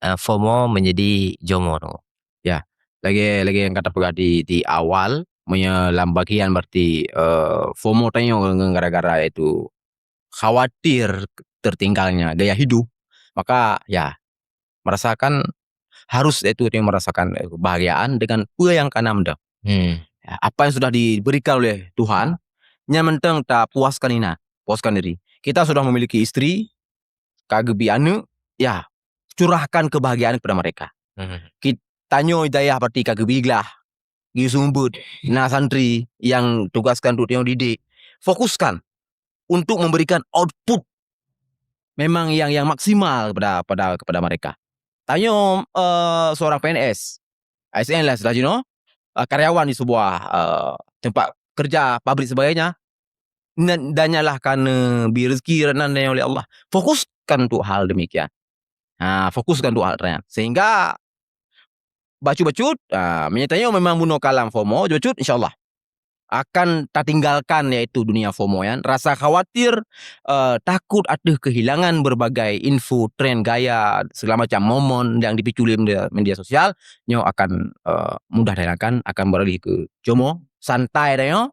eh, FOMO menjadi JOMO, Teungku? Ya, lagèe, lagèe nyang ka tapeugah di, di awal, meunyoe lam bagian berarti, eh, FOMO tanyoe ngon gara-gara yaitu khawatir tertinggalnya gaya hidup, maka ya, merasakan, harus yaitu dia merasakan, eh, kebahagiaan dengan peue nyang ka na meudoe. Hmm. Ya, apa yang sudah diberikan oleh Tuhan, nyan mantong tapuaskan inan, puaskan diri. Kita sudah memiliki istri, ka geubi aneuk, ya, curahkan kebahagiaan kepada mereka. Hmm. Kit-, tanyoe dayah berarti ka geubi glah, geuseumeubeuet, na santri nyang tugaskan untuk tanyoe didik. Fokuskan untuk memberikan output memang yang, yang maksimal kepada, pada, kepada mereka. Tanyoe, eh, seorang P N S, A S N lah istilah jinoe, eh, karyawan di sebuah, eh, tempat kerja, pabrik sebagainya, dan, dan nyan lah karena bi rezeki nan oleh Allah. Fokuskan untuk hal demikian. Ha, fokuskan untuk hal nyan. Sehingga bacut-bacut, ha, meunyoe tanyoe memang bunoe ka lam FOMO, bacut-bacut, insya Allah. akan tatinggalkan, yaitu dunia FOMO nyan. Rasa khawatir, eh, takut ateueh kehilangan berbagai info, tren, gaya, segala macam momen yang dipicu lé media, media sosial, nyoe akan, eh, mudah dihilangkan, akan beralih ke JOMO, santai tanyoe.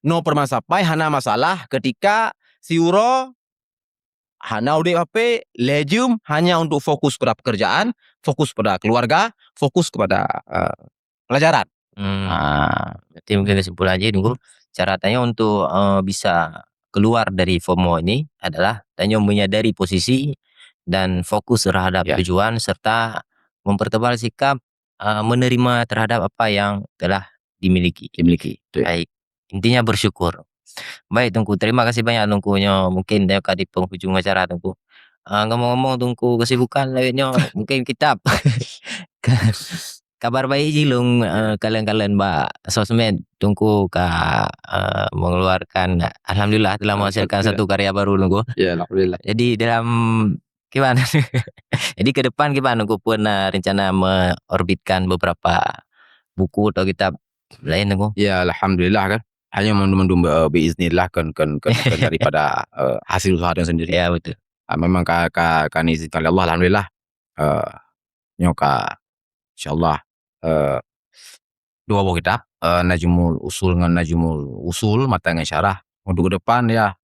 No peureuleueh sapai, hana masalah ketika siuroe hana udeb H P, lhée jeuem hanya untuk fokus pada pekerjaan, fokus pada keluarga, fokus kepada, eh, pelajaran. Hmm. Ah. Berarti mungkin kesimpulan aja, Teungku, cara tanyoe untuk, eh, bisa keluar dari FOMO ini adalah tanyoe menyadari posisi dan fokus terhadap Ya. tujuan serta mempertebal sikap, eh, menerima terhadap apa yang telah dimiliki. Dimiliki, betul. Baik. Intinya bersyukur. Baik, Teungku. Terima kasih banyak, Teungku. Nyoe mungkin nyoe ka di penghujung acara, Teungku. Ah, ngomong-ngomong, Teungku, kesibukan laén nyoe mungkin kitab. Kabar baik jih lôn, eh, kalon-kalon bak sosmed, Teungku ka, eh, mengeluarkan, alhamdulillah, telah menghasilkan Alhamdulillah. satu karya baru, Teungku. Ya, alhamdulillah. Jadi, dalam, kiban? Jadi, ke depan kiban, Teungku, pun, eh, rencana menerbitkan beberapa buku atau kitab laén, Teungku? Ya, alhamdulillah kan. Hanya mandum-mandum, eh, biiznillah kan, kan, kan, kan daripada, eh, hasil usaha tanyoe sendiri. Ya, betul. Ah, memang ka, ka, ka neuizinkan lé Allah, alhamdulillah. Eh, nyoe ka, insyaallah, eh, dua boh kitab, eh, Najmul Usul ngon Najmul Usul, matan ngon syarah. Untuk ke depan, ya,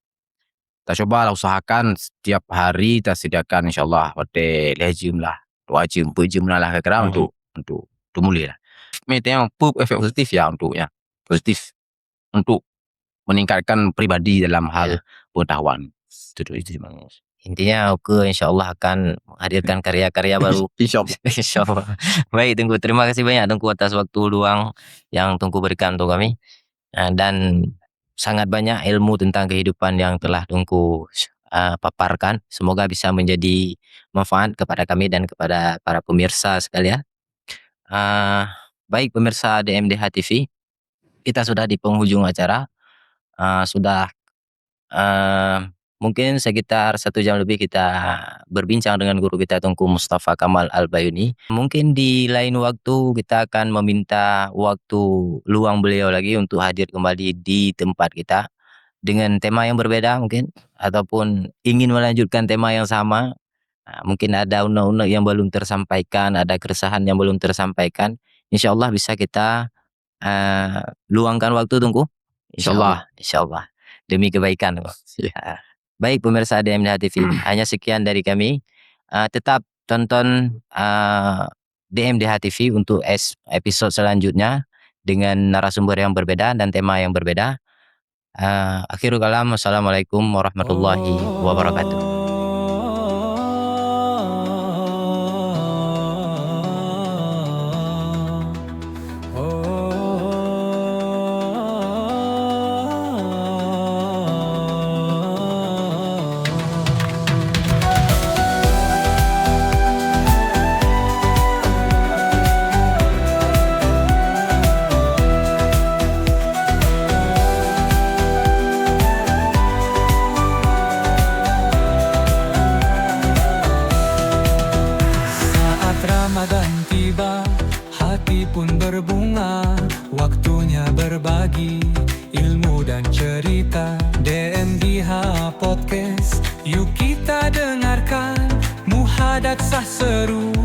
tacubalah usahakan setiap hari tasediakan, insyaallah, watée lhée jeuem lah, dua jeuem, empat jeuem lah, lah, kira-kira Mhm. untuk, untuk, untuk mulai lah. Meuteumé peue efek positif ya untuk, ya, positif untuk meningkatkan pribadi dalam hal Ya. pengetahuan. Itu, itu, itu, Bang. Intinya, oke, insyaallah akan menghadirkan karya-karya baru. Insyaallah. Insyaallah. Baik, Teungku. Terima kasih banyak, Teungku, atas waktu luang yang Teungku berikan untuk kami. Ah, dan sangat banyak ilmu tentang kehidupan yang telah Teungku, ah, paparkan. Semoga bisa menjadi manfaat kepada kami dan kepada para pemirsa sekalian. Ah, baik, pemirsa D M D H T V, kita sudah di penghujung acara. Ah, sudah, eh, mungkin sekitar satu jam lebih kita berbincang dengan guru kita, Teungku Mustafa Kamal Al-Bayuni. Mungkin di lain waktu kita akan meminta waktu luang beliau lagi untuk hadir kembali di tempat kita dengan tema yang berbeda mungkin, ataupun ingin melanjutkan tema yang sama. Ah, mungkin ada unek-unek yang belum tersampaikan, ada keresahan yang belum tersampaikan. Insyaallah bisa kita, eh, luangkan waktu, Teungku. Insyaallah. Insyaallah. Insyaallah. Demi kebaikan, Teungku. Ya. Ah. Baik, pemirsa D M D H T V, hanya sekian dari kami. Ah, tetap tonton, ah, D M D H T V untuk es-, episod selanjutnya dengan narasumber yang berbeda dan tema yang berbeda. Ah, akhirul kalam, wassalamualaikum warahmatullahi wabarakatuh. Saat Ramadan tiba, hati pun berbunga, waktunya berbagi ilmu dan cerita. D M D H Podcast, yuk kita dengarkan, muhadatsah seru